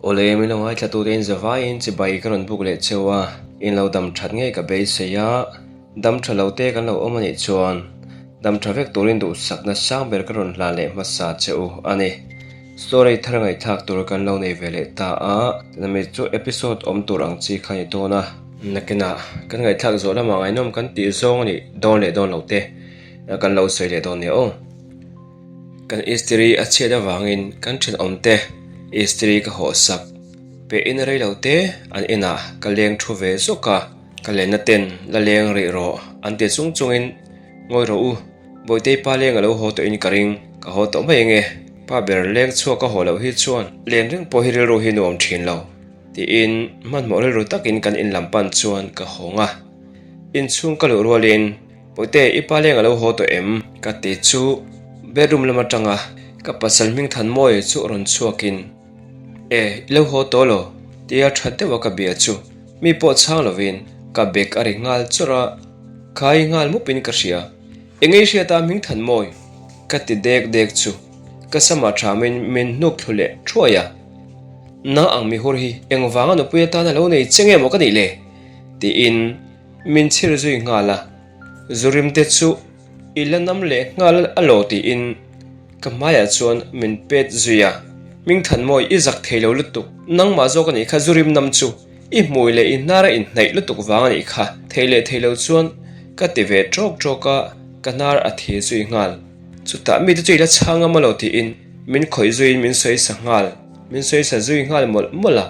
Awle min lo ngaithla tute in zavaiin chibai ka rawn buk leh cheu a, in lo dam that ngei ka beisei a, dam tha lo te kan lo awm a nih chuan dam tha vek turin duhsakna sang ber ka rawn hlan leh hmasa che u a ni. Story thar ngaihthlak tur kan lo nei ve leh ta a, tuna mi chu episode awm tur ang chi kha a ni dawn a, nakinah kan ngaihthlak zawh lamah ngaihnawm kan tih zawng a nih dawn leh dawn lo te kan lo sawi leh dawn nia aw. Kan istiri a chhiat avangin kan thenawmte istiri ka hawh sak. Peh in rei lo te an inah ka leng thu ve zawk a, ka lenna ten la leng rih rawh an ti chung chungin ngawi rawh u, Bawitei pa leng a lo haw tawhin ka ring, ka haw tawh mai ange, pa ber leng chhuak ka haw loh hi chuan len reng pawh hi rilru hi nuam thin lo tiin hmanhmawh rilru takin kan in lam pan chuan ka hawng a, inchhung ka luh rualin. Pawite, i pa leng a lo haw tawh em? Ka ti chu bedroom lam atanga ka pasal hming Thanmawia chu rawn chhuakin, E, i lo haw tawh lo? tia tha deuha ka bia chu mi pawh chhang lovin ka bag a ri nghal chawrh a, khai nghal mupin ka hria. Eng ei hriata hming Thanmawi? Ka ti dek dek chu ka samah thamin min hnuk thlu leh thuai a, Nang ang mihur hi engvanga nupui atana lo nei che nge maw ka nih le? tiin Min chhir zui nghal a, Zurim te chu i la nam leh nghal a lo tiin ka hmaiah chuan min pet zui a, Hmingthanmawi i zak thei lo lutuk, nangmah zawk a nih kha Zurim nam chu i hmui leh i hnar a inhnaih lutuk vang a nih kha, thei leh thei lo chuan ka ti ve ṭawk ṭawk a, ka hnar a thi zui nghal. Chutah mite chu i la chhang ngam a lo tiin min khawih zuiin min sawi sa nghal, min sawi sa zui nghal mawlh mawlh a.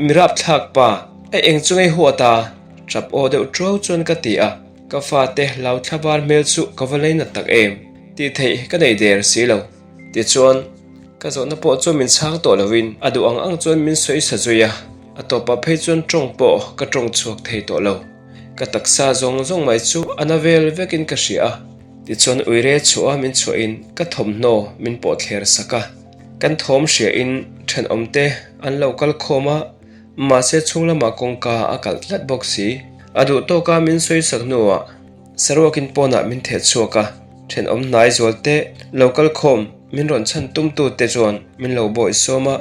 Mirap thlak pa, a eng chu ngei huat a, tap aw deuh ṭuau chuan ka ti a, ka fate hlau thlabar hmel chu ka va leinat tak em, tih theih ka nei der si lo. Tichuan, ka zawhna pawh chu min chhang tawh lovin a duh ang ang chuan min sawi sa zui a, a tawpah phei chuan ṭawng pawh ka ṭawng chhuak thei tawh lo. Ka taksa zawng zawng mai chu a na vel vekin ka hria a, tichuan uire chhuah a min chhuahin ka thawmhnaw min pawh thler sak a. Kan thawm hria in thenawm te an lo kal khawm a, mahse chhung lamah kawngka a kalh tlat bawk si. A duh tawk a min sawi sak hnuah saruakin pawnah min theh chhuak a, thenawm hnai zual te lo kal khawm min rawn chhan tum tu te chuan min lo bawih sawm a,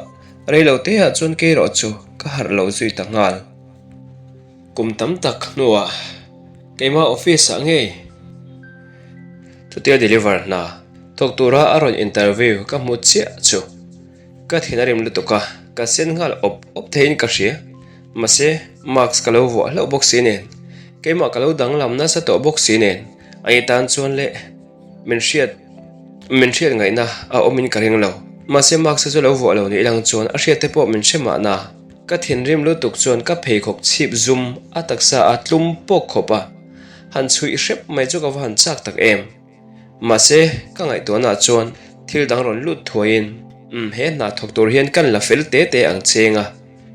rei lo te ah chuan kei erawh chu ka harh lo zui ta nghal. Kum tam tak hnuah keimah office ah ngei chutia deliver hna thawk tura a rawn interview ka hmu chiah chu ka thin a rim lutuk a, ka sen nghal awp awp theiin ka hria. Mahse mask ka lo vuah hlauh bawk si nen, keimah ka lo danglam nasa tawh bawk si nen a ni tan chuan leh min hriat min hriat ngaihna a awmin ka ring lo. Mahse mask chu lo vuah lo ni ilang chuan a hriat te pawh min hre mahna. Ka thinrim lutuk chuan ka pheikhawk chhip zum a taksa a tlum pawk khawp a, han chhuih hrep mai chu ka va han chak tak em. Mahse, ka ngaihtuahnaah chuan thil dang rawn lut thuaiin, Umm, he hna thawk tur hian kan la fel te te ang cheng a,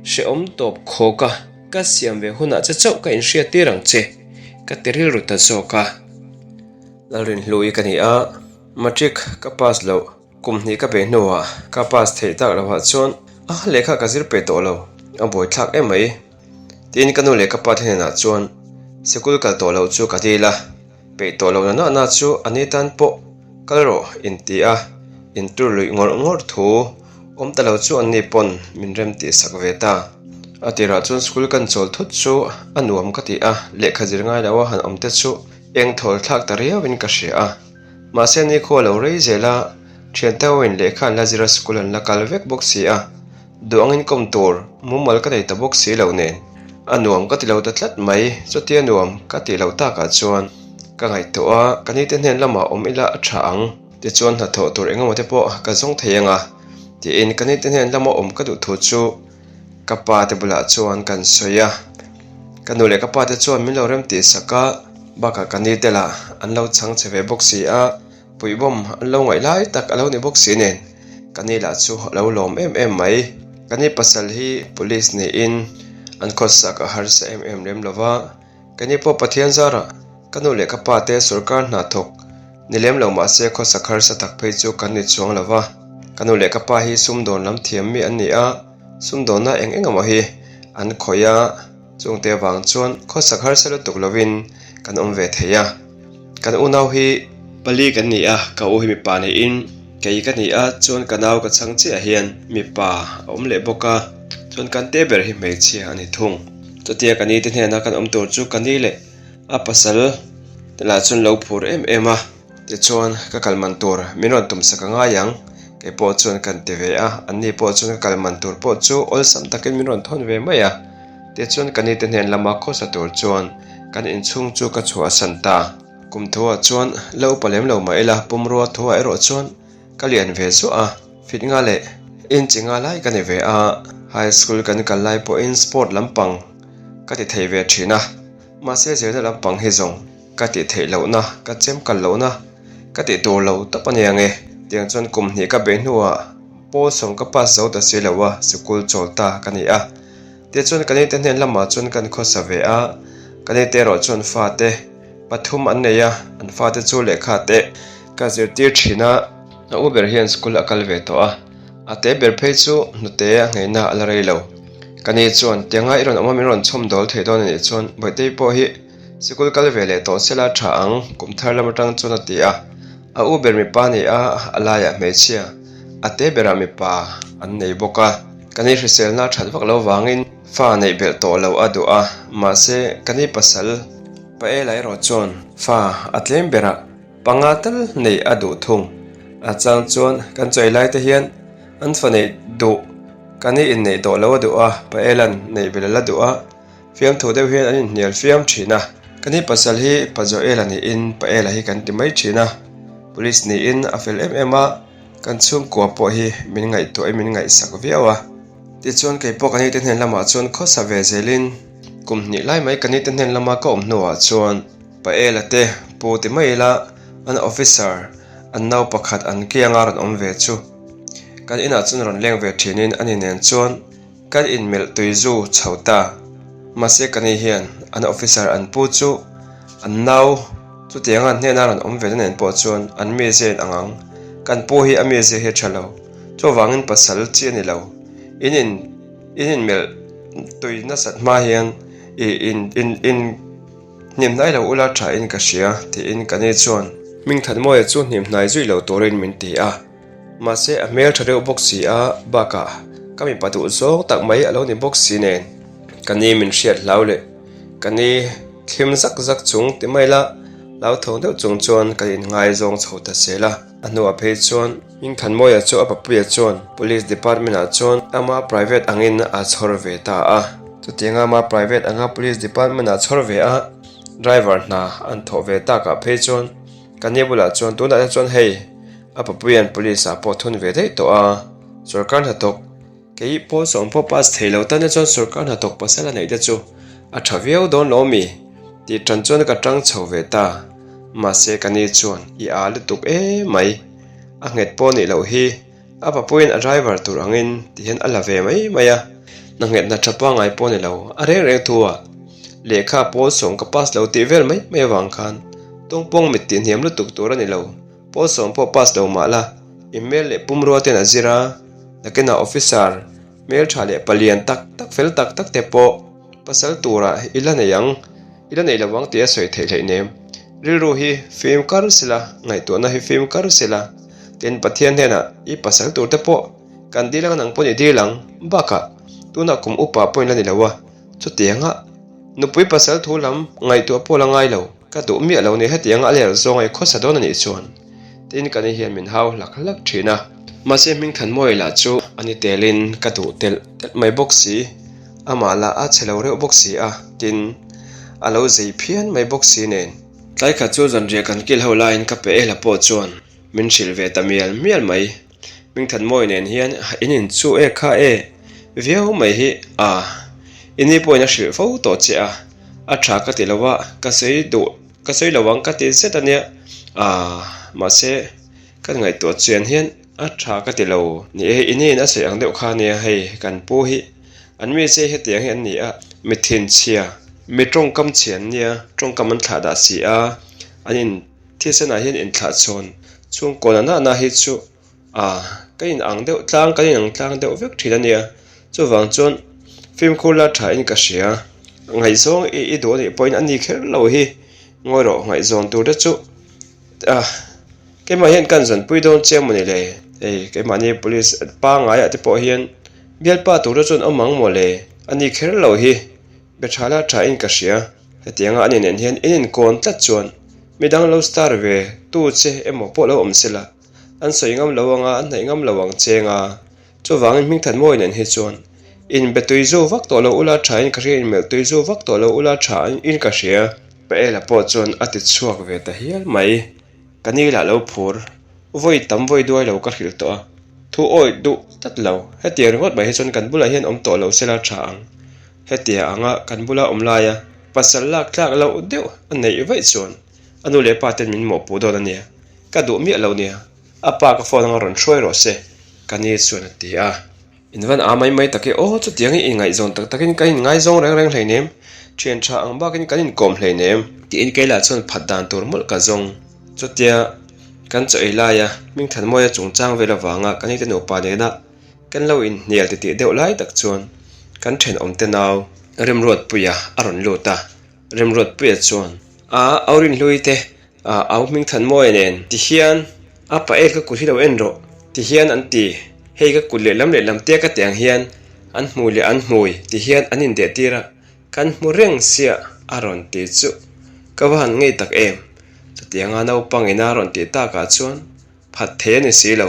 hrehawm tawp khawk a, ka siam ve hunah che chauh ka inhriat tir ang che, ka ti rilru ta zawk a. Lalrinhlui ka ni a, matric ka pass loh. Kum hnih ka beih hnuah ka pass theih tak lohah chuan a lehkha ka zir peih tawh lo, a buaithlak em mai. Tiin ka nu leh ka pa te hnenah chuan sikul kal tawh loh chu ka dil a, peih tawh lo na nahna chu a ni tan pawh kal rawh in ti a, in tur luih ngawrh ngawrh thu awm ta lo chu an ni pawn min rem tih sak ve ta. A tirah chuan school kan chawl thut chu a nuam ka ti a, lehkha zir ngai loa han awm te chu eng thawl thlak ta riauin ka hria a. Mahse ni khu a lo rei zel a, thiante ho in lehkha an la zir a school an la kal vek bawk si a, duh angin kawm tur mumal ka nei ta bawk si lo nen a nuam ka ti lo ta tlat mai, chutia nuam ka tih loh takah chuan ka ngaihtuah a, ka nite hnen lamah awm ila a tha ang, tichuan hnathawh tur engemaw te pawh ka zawng thei anga tiin ka nite hnen lama awm ka duh thu chu Ka pa te bulah chuan kan sawi a, ka nu leh ka pa te chuan min lo rem tih sak a, bakah ka ni te lah an lo chhang che ve bawk si a, puihbawm an lo ngaih lai tak a lo ni bawk si nen ka ni lah chu a lo lawm em em mai. Ka ni pasal hi police niin an khawsak a harsa em em lem lo va, ka ni pawh Pathian zarah ka nu leh ka pa te sorkar hna thawk ni lem lo mahse khawsak harsa tak phei chu kan ni chuang lo va, ka nu leh ka pa hi sumdawn lam thiam mi an ni a, Sumdawnna eng eng emaw hi an khawih a, chungte avang chuan khawsak harsa lutuk lovin kan awm ve thei a. Kan unau hi pali kan ni a, ka u hi mipa niin Kei ka ni a, chuan ka nau ka chhang chiah hian mipa a awm leh bawk a, chuan kan te ber hi hmeichhia a ni thung. Chutia ka ni te hnena kan awm tur chu ka ni leh a pasal te lah chuan lo phur em em a, tichuan ka kal man tur min rawn tum sak a ngai ang, kei pawh chuan kan ti ve a, an ni pawh chuan ka kal man tur pawh chu awlsam takin min rawn thawn ve mai a, tichuan ka ni te hnen lama khawsa tur chuan kan inchhung chu ka chhuahsan ta. Kum thuah chuan la upa lem lo mah ila, pumrua thuah erawh chuan ka lian ve zuah a, fit nga leh inchi nga lai ka ni ve a, high school kan kal lai pawhin sport lampang ka ti thei ve thin a, mahse zirna lampang hi zawng ka tih theih lohna, ka chem kal lohna ka tih tur lo tawp a nia nge. Tiang chuan kum hnih ka beih hnuah pawl sawm ka pass zo ta si lo a, sikul chawl ta ka ni a. Tichuan ka nite hnen lamah chuan kan khawsa ve a, ka nite erawh chuan fate pathum an nei a, an fate chu lehkha te ka zirtir thin a, a u ber hian school a kal ve tawh a, a te ber phei chu hnute a ngheina a la rei lo. Ka ni chuan tianga i rawn awm a min rawn chhawm dawl thei dawn a nih chuan Bawihtei pawh hi sikul kal ve leh tawh sela tha ang kum thar lam atang chuan a ti a, a u ber mipa a ni a, a laiah hmeichhia a te berah mipa an nei bawk a. Ka ni hriselna a that vak lo vangin fa neih belh tawh lo a duh a, mahse ka ni pasal Paela erawh chuan fa a tlem berah panga tal neih a duh thung. A chang chuan kan chawi lai te hian an fa neih duh ka ni inneih tawh lo a duh a, Paela'n neih belh a la duh a, fiamthu deuh hian an inhnial fiam thin a. Ka ni pasal hi Pa Joela niin Paela hi kan ti mai thin a, Police niin a fel em em a, Kan chhungkua pawh hi min ngaihtuahin min ngaihsak viau a, tichuan kei pawh ka nite hnen lamah chuan khawsa ve zelin kum hnih lai mai ka nite hnen lama ka awm hnuah chuan Paela te pu ti mai ila an officer an nau pakhat an kianga rawn awm ve chu kan inah chuan rawn leng ve thinin ani nen chuan Kan inmelh tui zu chho ta. Mahse ka ni hian an officer an pu chu an nau chutianga an hnena rawn awm ve na nen pawh chuan an mizia in ang ang. Kan pu hi a mizia hi a tha lo. Chuvangin pasal chi a ni lo. In in in inmelh tui nasat hma hian i in in in hnim hnai lo ula tha in ka hria tiin ka ni chuan Hmingthanmawia chu hnim hnai zui lo turin min ti a. Mahse a hmel tha deuh bawk si a, bakah ka mipa duh zawng tak mai a lo ni bawk si nen ka ni min hriat hlau leh ka ni thlim zak zak chung ti mai la hlauthawng deuh chung chuan ka inngaizawng chho ta zel a. A hnuah phei chuan Hmingthanmawia chu a papuia chuan Police Department ah chuan ama private angin a chhawr ve ta a. Chutianga ama private anga Police Department ah chhawr ve a driver hna an thawh ve takah phei chuan Ka ni bulah chuan tunah te chuan hei a papuian police ah pawh thun ve daih tawh a, sorkar hnathawk kei pawl sawm pawh pass thei lo tan te chuan sorkar hnathawk pasal a neih te chu a tha viau dawn lo mi tih tan chuan ka tang chho ve ta, mahse ka ni chuan i a lutuk emai a nghet pawh nih loh hi. A papuiin a driver tur angin ti hian a la ve mai mai a, hna nghet hna tha pangngai pawh a ni lo, a reng reng thu a, lehkha pawl sawm ka pass lo tih vel mai mai avang khan tawngpawng mit tih hniam lutuk tur a ni lo, pawl sawm pawh pass lo mah la, i hmel leh pumrua ten a zir a, nakinah officer hmeltha leh palian tak tak fel tak tak te pawh pasal turah i la nei ang. I la nei lo vang tih a sawi theih hleih nem. Rilru hi fim kar sela, ngaihtuahna hi fim kar sela. Tin, Pathian hnenah i pasal tur te pawh kan dil ang nang pawh i dil ang. Bakah, tunah kum upa pawh in la ni lo a, chutianga nupui pasal thu lam ngaihtuah pawh la ngai lo. Ka duh miah lo ni hetianga a ler zawnga i khawsa dawn a nih chuan. Tin, ka ni hian min hau hlak hlak thin a. Mahse, Hmingthanmawia lah chu a ni telin ka duh telh telh mai bawk si. Amah lah a chhe lo reuh bawk si a, tin, a lo zei phian mai bawk si nen. Tlai khat chu zanriah kan kil ho laiin ka pe ehla pawh chuan min hrilh ve ta mial mial mai. Hmingthanmawi nen hian in in chu e kha e viau mai hi a, i ni pawhin a hrilh fo tawh che a, a tha ka ti lo a, ka sawi duh ka sawi lo ang ka ti zet a nia, a, mahse kan ngaihtuah chian hian a tha ka ti lo. Ni e, i ni in a sawi ang deuh kha nia hei kan pu hi. An mi che hetiang hi an ni a, mi thinchhia, mi tawngkam chhia an nia, tawngkam an thlah dah si a, an in thisenah hian inthlah chhawn chhungkaw na nahna hi chu ah ka in ang deuh tlang kan in ang tlang deuh vek thin a nia, chuvang chuan fimkhur la tha in ka hria, ngaihzawng i i duh a nih pawhin a ni kher lo hi ngawi rawh ngaihzawn tur te chu ah. Keimah hian kan zanpui dawn che mawni le? Hei keimahni police pangaiah te pawh hian bialpa tur te chuan awm ang maw le? A ni kher lo hi be tha la tha in ka hria. Hetianga ani nen hian in inkawn tlat chuan midang lo star ve tu che emaw pawh lo awm sela an sawi ngam lo anga an hnaih ngam lo ang che nga. Chuvangin Hmingthanmawi nen hi chuan inbe tui zu vak tawh lo ula tha in ka hria, inmelh tui zu vak tawh lo ula tha in ka hria. Paela pawh chuan a ti chhuak ve ta hial mai. Ka ni lah lo phur, vawi tam vawi duai lo ka hrilh tawh a, thu awih duh tlat lo. Hetiang ringawt mai hi chuan kan bulah hian awm tawh lo sela tha ang. Hetia anga kan bula awm laia pasal lak tlak loh deuh a neih vaih chuan a nu leh pa ten min mawhpuh dawn a nia, ka duh miah lo nia. A pa ka phone anga rawn hruai rawh se, ka ni chuan a ti a. In van a mai mai tak e aw, chutiang hi inngaihzawn tak takin kan inngaizawng reng reng hleinem, thian tha ang bakin kan inkawm hleinem. Tiin kei lah chuan phat dan tur mawlh ka zawng. Chutia kan chaw ei laia Hmingthanmawia chungchang vel avanga kan ite nupa nena kan lo inhnial titih deuh lai tak chuan kan thenawmte nau Remruatpuia a rawn lut a. Remruatpuia chuan a Aurinhlui te A au Hmingthanmawia nen ti hian a pa e ka kut hi lo en rawh ti hian an ti. Hei ka kut lehlam lehlam tia ka tih ang hian an hmui leh an hmui ti hian an indeh tir a, kan hmu reng sia a rawn ti chu ka va han ngei tak em. Chutianga naupang ina rawn tih takah chuan phat thei a ni si lo.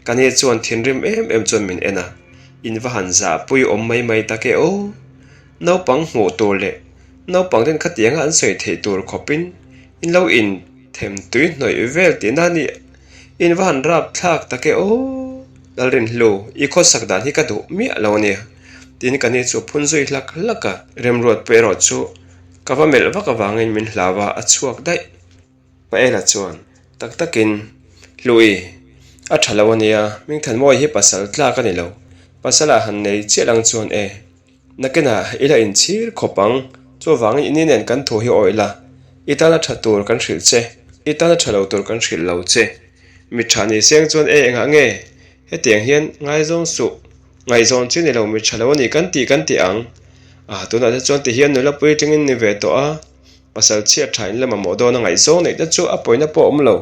Ka ni chuan thinrim em em chuan min en a, in va han zahpui awm mai mai tak e aw. Naupang hmuh tur leh naupang ten khatianga an sawi theih tur khawpin in lo in them tui hnawih vel tihna a ni. In va han rap thlak tak e aw! Lalrinhlu, i khawsak dan hi ka duh miah lo a nia, tiin ka ni chu phun zui hlak hlak a. Remruat pawh erawh chu ka va melh vak avangin min hlau a, a chhuak daih. Paela chuan, Tak takin, Hlui, a tha lo a nia, Hmingthanmawi hi pasal tlak a ni lo. Pasal ah han nei chiah lang chuan e, nakinah i la inchhir khawp ang, chuvangin i ni nen kan thu hi awih la, i tana tha tur kan hrilh che, i tana tha lo tur kan hrilh lo che. Mi tha ni seng chuan e engah nge hetiang hian ngaizawng suh, ngaihzawn chi ni lo mi tha lo a ni kan tih kan ti ang. Ah, tunah te chuan tihian nula puitlingin ni ve tawh a. Pasal chhiat tha in la mamawh dawn a ngaihzawng neih te chu a pawina pawh a awm lo.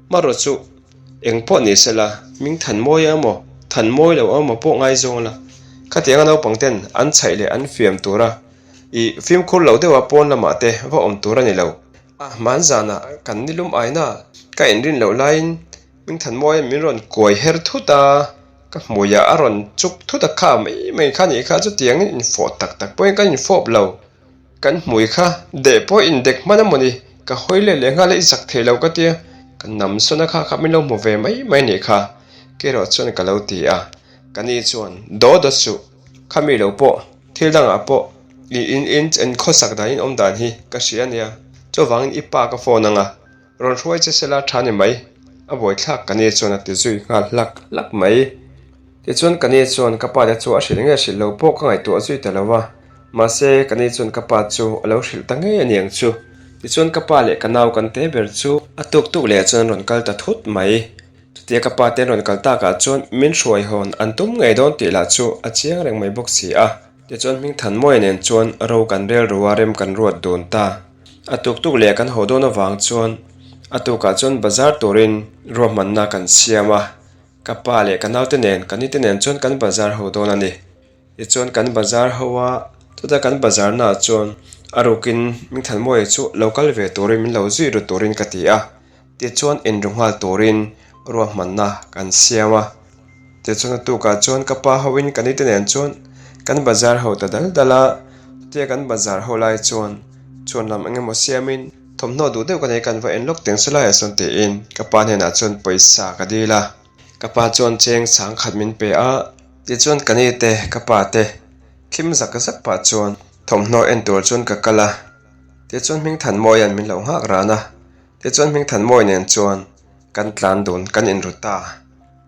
Hmarawh chu eng pawh ni sela, hming than mawi emaw, than mawi lo emaw pawh ngaizawng la. Khatianga naupang ten an chhaih leh an fiam tura i fimkhur lo deuha pawn lamah te va awm tur a ni lo. A hman zanah kan nilum aina ka inrin loh laiin hming than mawi min rawn kuai her thut a, ka hmuiah a rawn chuk thut a kha mai mai kha nih kha chutiangin infawh tak tak pawhin kan infawp lo. Kan hmui kha deh pawh indek hman a mawni, ka hawi leh leh nghal a i zak thei lo ka tia, ka nam sawn a kha kha min lo hmu ve mai mai nih kha, kerawh chuan ka lo ti a, ka ni chuan daw daw suh, khami lo pawh thil dangah pawh i in in en khawsak dan in awm dan hi ka hria ania, chuvangin i pa ka phone anga rawn hruai che sela tha ni mai, a buaithlak ka ni chuan a ti zui nghal hlak hlak mai. Tichuan ka ni chuan ka pa te chu a hrilh nge hrilh lo pawh ka ngaihtuah zui ta lo a, mahse ka ni chuan ka pa chu a lo hrilh ta ngei a niang chu. Tichuan ka pa leh ka nau kan te ber chu a tuk tuk leh chuan an rawn kal ta thut mai. Chutia ka pa te an rawn kal takah chuan min hruai hawn an tum ngei dawn tih lah chu a chiang reng mai bawk si a. Tichuan Hmingthanmawia nen chuan ro kan rel ru a rem kan ruat dun ta. A tuk tuk leh kan haw dawn avang chuan a tukah chuan bazar turin ruahmanna kan siam a. Ka pa leh ka naute nen, ka nite nen chuan kan bazar ho dawn a ni. Tichuan kan bazar ho a, chuta kan bazar naah chuan a rukin Hmingthanmawia chu lo kal ve turin min lo zui ru turin ka ti a. Tichuan inru nghal turin ruahmanna kan siam a. Tichuan a tukah chuan ka pa hoin ka nite nen chuan kan bazar ho ta dal dal a. Chutia kan bazar ho lai chuan chhuanlam eng emaw siamin, Thawmhnaw duh deuh ka nei kan va en lawk teng chu laiah sawn tiin ka pa hnenah chuan pawisa ka dil a, ka pa chuan cheng sang khat min pe a, tichuan ka ni te ka pa te thlim zak zak pah chuan thawmhnaw en tur chuan ka kal a, tichuan Hmingthanmawia'n min lo nghak ran a, tichuan Hmingthanmawi nen chuan kan tlan dun kan inru ta.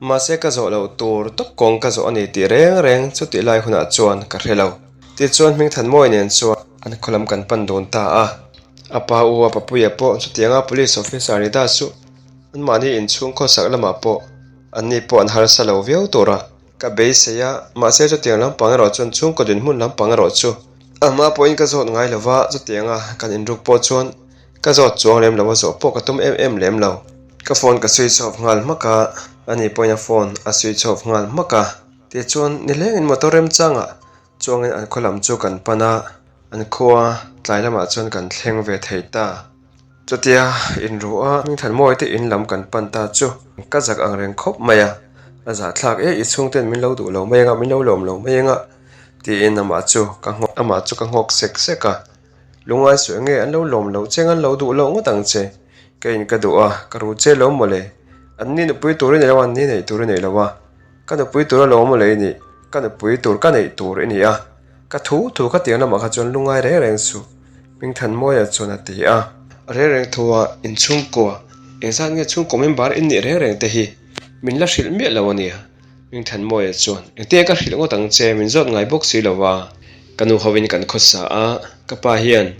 Mahse ka zawh loh tur tawp kawng ka zawh a ni tih reng reng chutih lai hunah chuan ka hre lo. Tichuan Hmingthanmawi nen chuan an khaw lam kan pan dun ta a. A pa u a papuia pawh chutianga police officer ni ta chu anmahni inchhung khawsak lamah pawh anni pawh an harsa lo viau tur a ka beisei a. Mahse chutiang lampang erawh chuan chhungkaw dinhmun lampang erawh chu a hma pawhin ka zawt ngai lo va, chutianga kan inruk pawh chuan ka zawt chuang lem lo a, zawh pawh ka tum em em lem lo. Ka phone ka switch off nghal hmak a, ani pawhin a phone a switch off nghal hmak a. Tichuan, nilengin motor remchangah chuangin an khaw lam chu kan pan a, an khua tlai lamah chuan kan thleng ve thei ta. Chutia inru a Hmingthanmawii te in lam kan pan ta chu ka zak ang reng khawp mai a, a zahthlak e i chhungten min lo duh lo mai anga min lo lawm lo mai anga tiin amah chu ka nghawk amah chu ka nghawk sek sek a, lungai suh enge an lo lawm loh che an lo duh loh ngawt ang che, ka in ka duh a ka ru che lo mawle, an ni nupui tur i nei lo a an ni neih tur i nei lo a, ka nupui tur a lo mawle i nih, ka nupui tur ka neih tur i ni a, ka thu thu ka tiang lamah kha chuan lungai reng reng suh. Hmingthanmawia chuan a ti a. A reng reng tho a, inchhungkua, engzat nge chhungkaw member in nih reng reng te hi min la hrilh miah lo a nia. Hmingthanmawia chuan, Engtin ka hrilh ngawt ang che, min zawt ngai bawk si lo va. Ka nu hovin kan khawsa a, ka pa hian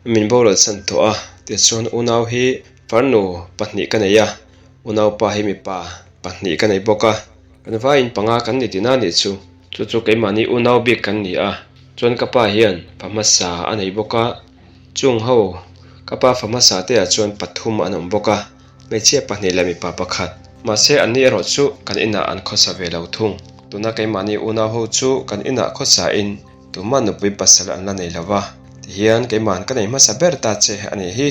min boral san tawh a, tichuan unau hi farnu pahnih ka nei a, unaupa hi mipa pahnih ka nei bawk a, kan vaiin panga kan ni tina nih chu. Chu chu keimahni unau bik kan ni a, chuan ka pa hian fa hmasa a nei bawk a, chung ho ka pa fa hmasa te ah chuan pathum an awm bawk a, hmeichhia pahnih leh mipa pakhat. Mahse anni erawh chu kan inah an khawsa ve lo thung. Tuna keimahni unau ho chu kan inah khawsa in tumah nupui pasal an la nei lo va, tihian keimahn ka nei hmasa ber ta che a nih hi.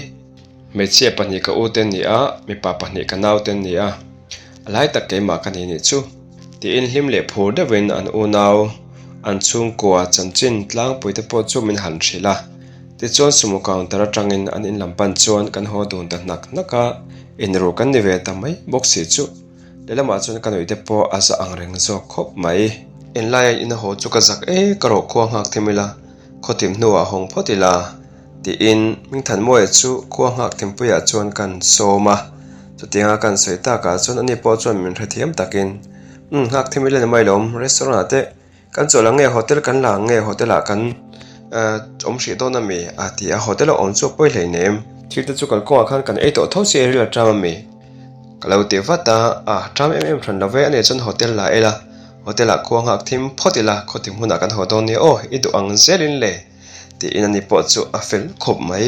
Hmeichhia pahnih ka u te an ni a, mipa pahnih ka nau te an ni a, a lai tak keimah ka ni nih chu. Tiin hlim leh phur deuhin an unau, an chhungkua chanchin tlangpui te pawh chu min han hrilh a. Tichuan sumo counter atangin an in lam pan chuan kan haw dun ta hnak hnak a, inru kan ni ve ta mai bawk si chu. Lehlamah chuan ka nuih te pawh a za ang reng zawk khawp mai. Enlaia in a haw chu ka zak e, ka rawh khua nghak them ila, khawtim hnuah hawng phawt ila. Tiin Hmingthanmawia chu khua nghak thimpuiah chuan kan sawm a, chutianga kan sawi takah chuan ani pawh chuan min hrethiam takin, Umm nghak thim ila ni mai lawm, restaurant ah te kan chawlh ang nge hotel kan la ang nge hotel ah kan awm hrih dawn ami? a ti a, hotel a awm chu a pawi hleinem. Thil te chu kalkawngah khan kan ei tawh tho si ril a ṭam ami? Ka lo ti vat a, a ṭam em em hran lo ve, ani chuan hotel la ila, hotel ah khua nghak thim phawt ila, khawti hmunah kan haw dawn nia aw, i duh ang zelin le. Tiin ani pawh chu a fel khawp mai.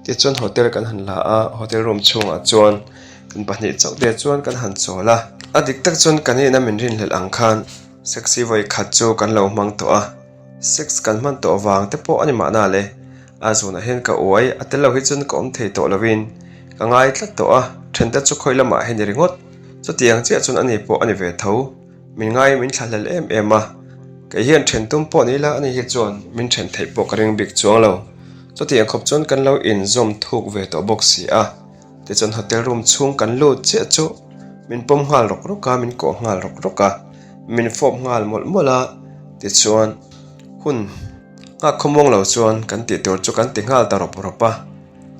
Tichuan hotel kan han la a, hotel room chhungah chuan kan pahnih chauh te chuan kan han chawl a. A dik tak chuan kan ina min rinhlelh ang khan sexy vawi khat chu kan lo hmang tawh a. Sex kan hman tawh vang te pawh a ni mahna le. A zunah hian ka uai, a tel lo hi chuan ka awm thei tawh lovin ka ngai tlat tawh a, thente chu khawi lamah hi ni ringawt. Chutiang chiah chuan ani pawh a ni ve tho. Min ngai min thlahlel em em a, kei hian then tum pawh ni ila ani hi chuan min then theih pawh ka ring bik chuang lo. Chutiang khawp chuan kan lo inzawm thuk ve tawh bawk si a, tichuan hotel room chhung kan lut chiah chu min pawm nghal rawk rawk a, min kawh nghal rawk rawk a, min fawp nghal mawlh mawlh a, tichuan hun nghak khawmuang lo chuan kan tih tur chu kan ti nghal ta rawp rawp a.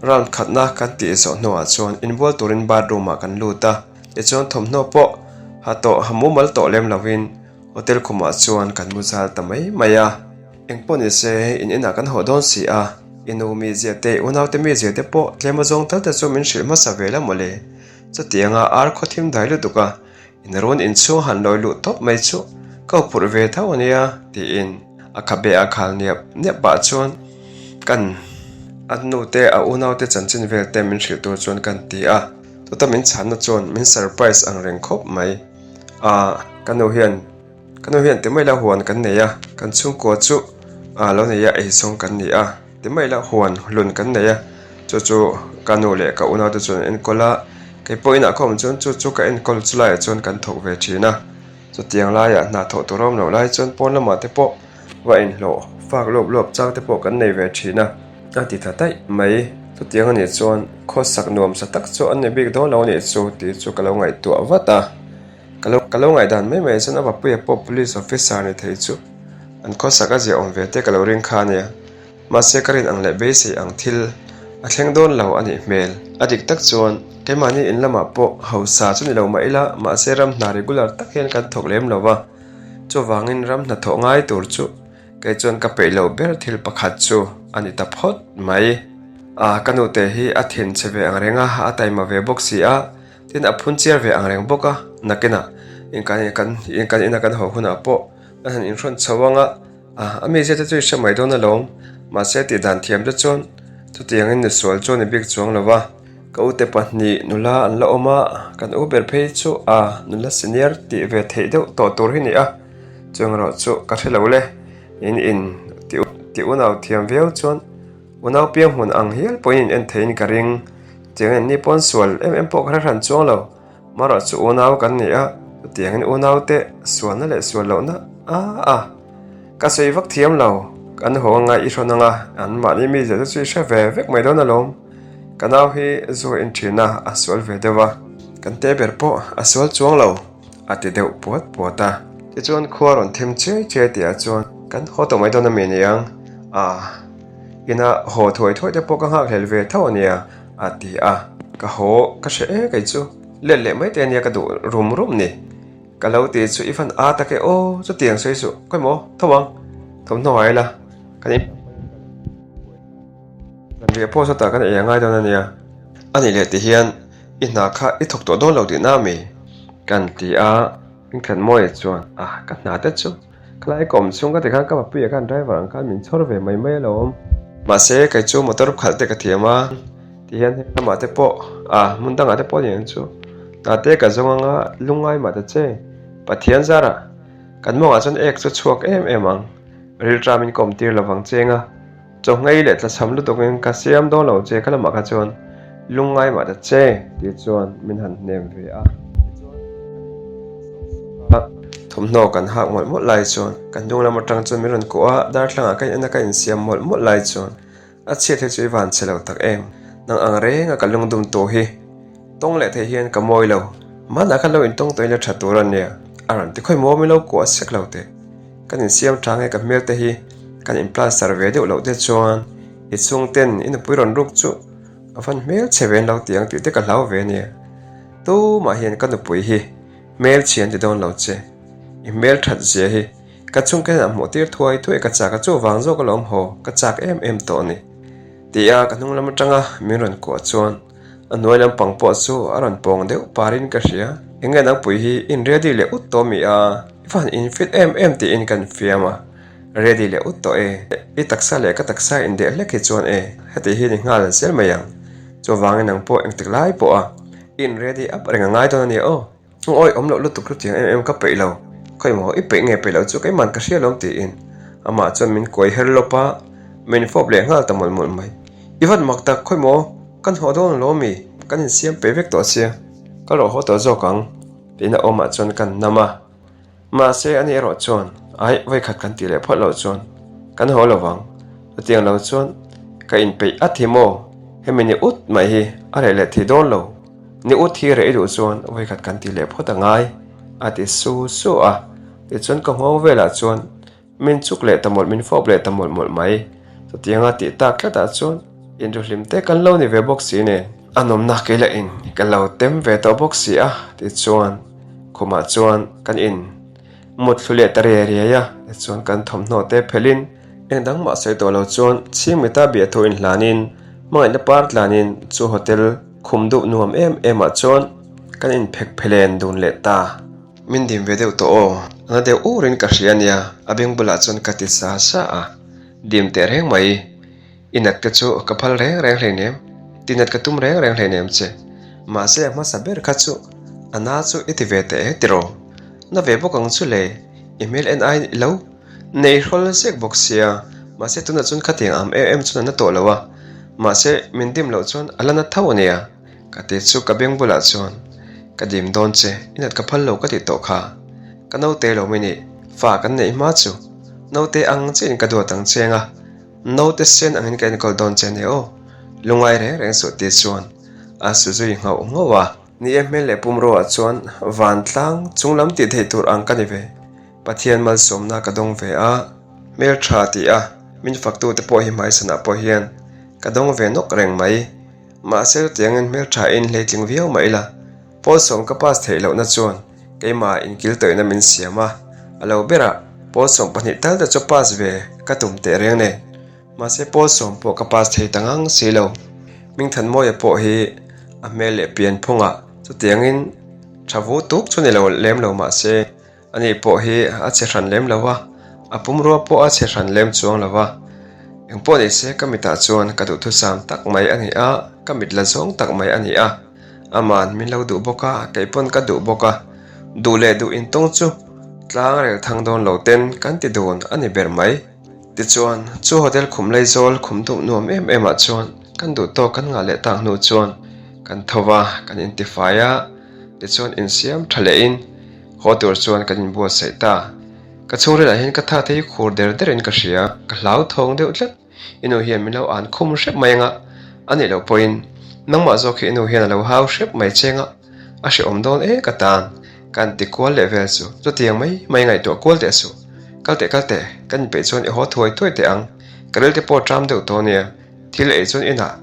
Round khatna kan tih zawh hnuah chuan inbual turin bathroom ah kan lut a, tichuan thawmhnaw pawh ha tawh ha mumal tawh lem lovin hotel khumah chuan kan mu zal ta mai mai a. Engpawh ni se in inah kan haw dawn si a, i nu mizia te i unaute mizia te pawh tlem a zawng tal te chu min hrilh hmasa ve la mawle. Chutianga ar khaw thim dai lutuk a, In rawn inchhung han lawi luh tawp mai chu ka phurh ve tho a nia tiin a khabe a khal niap niap pah chuan kan a nu te a unau te chanchin vel te min hrilh tur chuan kan ti a, tuta min chhanna chuan min surprise ang reng khawp mai a ka nu hian ka nu hian ti mai la huan kan nei a kan chhungkua chu a lo nei a eizawng kan ni a. Ti mai la huan hlun kan nei a, chu chu ka nu leh ka unau te chuan an enkawl a, kei pawh inah ka awm chuan chu chu ka enkawl chu laiah chuan kan thawk ve thin a, chutiang laiah hna thawh tur a awm loh lai chuan pawn lamah te pawh va inhlawh fak luap luap chang te pawh kan nei ve thin a, a ti tha daih mai. Chutiang anih chuan khawsak nuamsa tak chu an ni bik dawn lo anih chu tih chu ka lo ngaihtuah vat a. Ka lo ka lo ngaihdan mai mai chuan a papuia pawh police officer ni thei chu an khawsak a ziah awm ve te ka lo ring kha ania. Mahse ka rin ang leh beisei ang thil a thleng dawn lo a nih hmel. A dik tak chuan keimahni in lamah pawh hausa chu ni lo mah ila mahse ram hna regular tak hian kan thawk lem lo va. Chuvangin ram hna thawh ngai tur chu kei chuan ka peih loh ber thil pakhat chu a ni ta phawt mai. A ka nute hi a thinchhe ve ang reng a, a taima ve bawk si a. Tin, a phun chiar ve ang reng bawk a, nakinah in kan kan in kan ina kan haw hunah pawh an han inhrawn chho ang a, a mizia te chu i hre mai dawn alawm, mahse tih dan thiam te chuan chutiangin nisual chu a ni bik chuang lo va. Ka ute pahnih nula an la awm a, kan u ber phei chu a nula senior tih ve theih deuh tawh tur hi ni a, chuang erawh chu ka hre lo le. In in tih unau thiam viau chuan unau piang hmun ang hial pawhin in en theiin ka ring. Tiang en ni pawn sual em em pawh ka hre hran chuang lo. Marawh chu unau kan ni a, chutiangin unaute sualna leh sual lohna a a ka sawi vak thiam lo. Kan haw anga i hrawn anga an mahni mi zia te chu i hre ve vek mai dawn alawm. Ka nau hi zu a in thin a, a sual ve deuh a, kan te ber pawh a sual chuang lo a ti deuh puat puat a. Tichuan khua rawn them chiai chiai tihah chuan kan haw tawh mai dawn a mi niang a, ina haw thuai thuai te pawh ka nghakhlel ve tho a nia. A ti a, ka haw ka hre e kei chu, let leh mai te ania ka duh rum rum ni. Ka lo ti chu i van a tak e aw, chutiang sawi suh, khawi maw, tho ang, thawmhnaw a ila, kan in Zanriah pawh sawtah kan ei a ngai dawn ania, a nih leh ti hian i hna kha i thawk tawh dawn lo tihna ami? Kan ti a, Hmingthanmawia chuan a ka hna te chu. Khalai ka awm chhung ka ti khan ka papuia khan driver ang khan min chhawr ve mai mai alawm. Mahse kei chu motor khalh te ka thiam a ti hian heng lamah te pawh ah hmun dangah te pawh ni ang chu hna te ka zawng anga lungngai mah ta che Pathian zarah kan mawngah chuan ek chu chhuak em em ang rilṭam in ka awm tir lovang cheng a. Chawhngei leh tlachham lutukin ka siam dawn lo che kha lamah kha chuan lungngai mah ta che tih chuan min han hnem ve a. Tichuan kan in thawmhnaw kan hak mawlh mawlh lai chuan ka hnung lam atang chuan min rawn kuah a, darthlangah ka in en a ka insiam mawlh mawlh lai chuan a chhiat hi chu i van chhe lo tak em, nang ang reng a ka lungdum tawh hi. Tawng leh thei hian ka mawi lo. Hmanah khan lo intawng tawh ila tha tur a nia. A rawn ti khawi maw min lo kuah sek lo teh. Kan insiam tha nge ka hmel te hi kan in plaster ve deuh loh te chuan i chhung ten i nupui rawn ruk chu a van hmel chhe ve an lo ti ang tih te ka hlau ve ania. Tumah hian ka nupui hi hmel chhe an ti dawn lo che. I hmel that zia hi ka chhung te hian a hmuh tir thuai thuai ka chak a chuvang zawk alawm haw ka chak em em tawh a ni. Ti a ka hnung lam atanga min rawn kuah chuan A hnuai lampang pawh chu a rawn pawng deuh parin ka hria. Enge nangpui hi in ready leh ut tawh mi a? I van in fit em em tiin kan fiam a. Ready leh ut tawh e. I taksa leh ka taksa in deh hlek hi chuan e heti hi ni nghal zel mai ang. Chuvangin nang pawh engtik lai pawh a i in ready up reng a ngai dawn a nia aw. Awi awm loh lutuk chutiang em em ka peih lo, khawi maw i peih nge peih loh chu keimahn ka hria lawm tiin amah chuan min kuai her lawp a, min fawp leh nghal ta mawlh mawlh mai. I van mak tak, khawi maw kan haw dawn alawm mi, kan insiam peih vek tawh sia, ka rawh haw tawh zawk ang tiin a awmah chuan kan nam a. Mahse ani erawh chuan aih vawikhat kan tih leh phawt loh chuan kan haw lo vang. Chutiang lo chuan ka inpeih at hi maw? Hemi ni ut mai hi a reh leh thei dawn lo. Ni ut hi reh i duh chuan vawikhat kan tih leh phawt a ngai a ti su su a. Tichuan ka nghawng velah chuan min chuk leh ta mawlh min fawp leh ta mawlh mawlh mai. Chutianga tih tak tlatah chuan inruhlim te kan lo ni ve bawk si nen a nawmna kei lah in ka lo tem ve tawh bawk si a tichuan khumah chuan kan in mut thlu leh ta riai riai a tichuan kan thawmhnaw te phelh in eng dang mah sawi tawh lo chuan chhingmita biahthu in hlan in hmangaihna par tlan in chu hotel khum duh nuam em em ah chuan kan in phek phelen dun leh ta. Min dim ve deuh tawh aw, a na deuh ur in ka hria ania a beng bulah chuan ka ti sa sa a. Dim teh reng mai. I nat te chu ka phal reng reng hleinem, ti nat ka tum reng reng hleinem che. Mahse a hmasa ber kha chu a na chu i ti ve teh e tiraw? Na ve bawk ang chu le, i hmel en aiin i lo nei hrawl zek bawk sia. Mahse tunah chuan khatiang am em em chuan a na tawh lo a, mahse min dim loh chuan a la na tho a nia. Ka ti chu ka beng bulah chuan ka dim dawn che, i nat ka phal lo ka tih tawh kha. Ka naute lo mai nih, fa kan neih hma chu naute ang chiahin ka duat ang cheng a, naute sen angin ka enkawl dawn che nia aw, lungngai reng reng suh ti chuan a su zui nghauh nghauh a. Ni e hmel leh pumruaah chuan vantlang chunglam tih theih tur ang ka ni ve, Pathian malsawmna ka dawng ve a, hmeltha tih a min faktute pawh hi hmaisanah pawh hian ka dawng ve nawk reng mai. Mahse chutiangin hmelthain hleitling viau mah ila, Pawlsawm ka pass theih lohna chuan keimah inkil tawihna min siam a, a lo berah Pawlsawm pahnih tal te chu pass ve ka tum teh reng nen. Mahse Pawlsawm pawh ka pass thei ta ngang si lo. Hmingthanmawia pawh hi a hmel leh pian phungah chutiangin tha vu tuk chu ni lo lem lo mahse, Ani pawh hi a che hran lem lo a, a pumrua pawh a che hran lem chuang lo a. Engpawh ni se ka mitah chuan ka duhthusam tak mai a ni a, ka mit la zawng tak mai a ni a. Aman min lo duh bawk a, kei pawn ka duh bawk a. Duh leh duh intawng chu tlang rel thang dawn lo ten kan ti dun a ni ber mai. Tichuan, chu hotel khum Laizawl khum duh nuam em em ah chuan kan duh tawk kan ngah leh tak hnu chuan kan tho va, kan intifai a, tichuan insiam tha lehin haw tur chuan kan inbuatsaih ta. Ka chhungrilah hian ka tha te hi khur der derin ka hria, ka hlauthawng deuh tlat. I nu hian min lo an khum hrep mai anga, a nih loh pawhin nangmah zawk hi i nu hian a lo hau hrep mai che anga, a hrehawm dawn e ka tan, kan ti kual leh vel chu chutiang mai mai ngaihtuah kual teh suh. Kal teh kal teh, kan inpeih chuan i haw thuai thuai teh ang, ka ril te pawh ṭam deuh tawh nia, thil ei chuan inah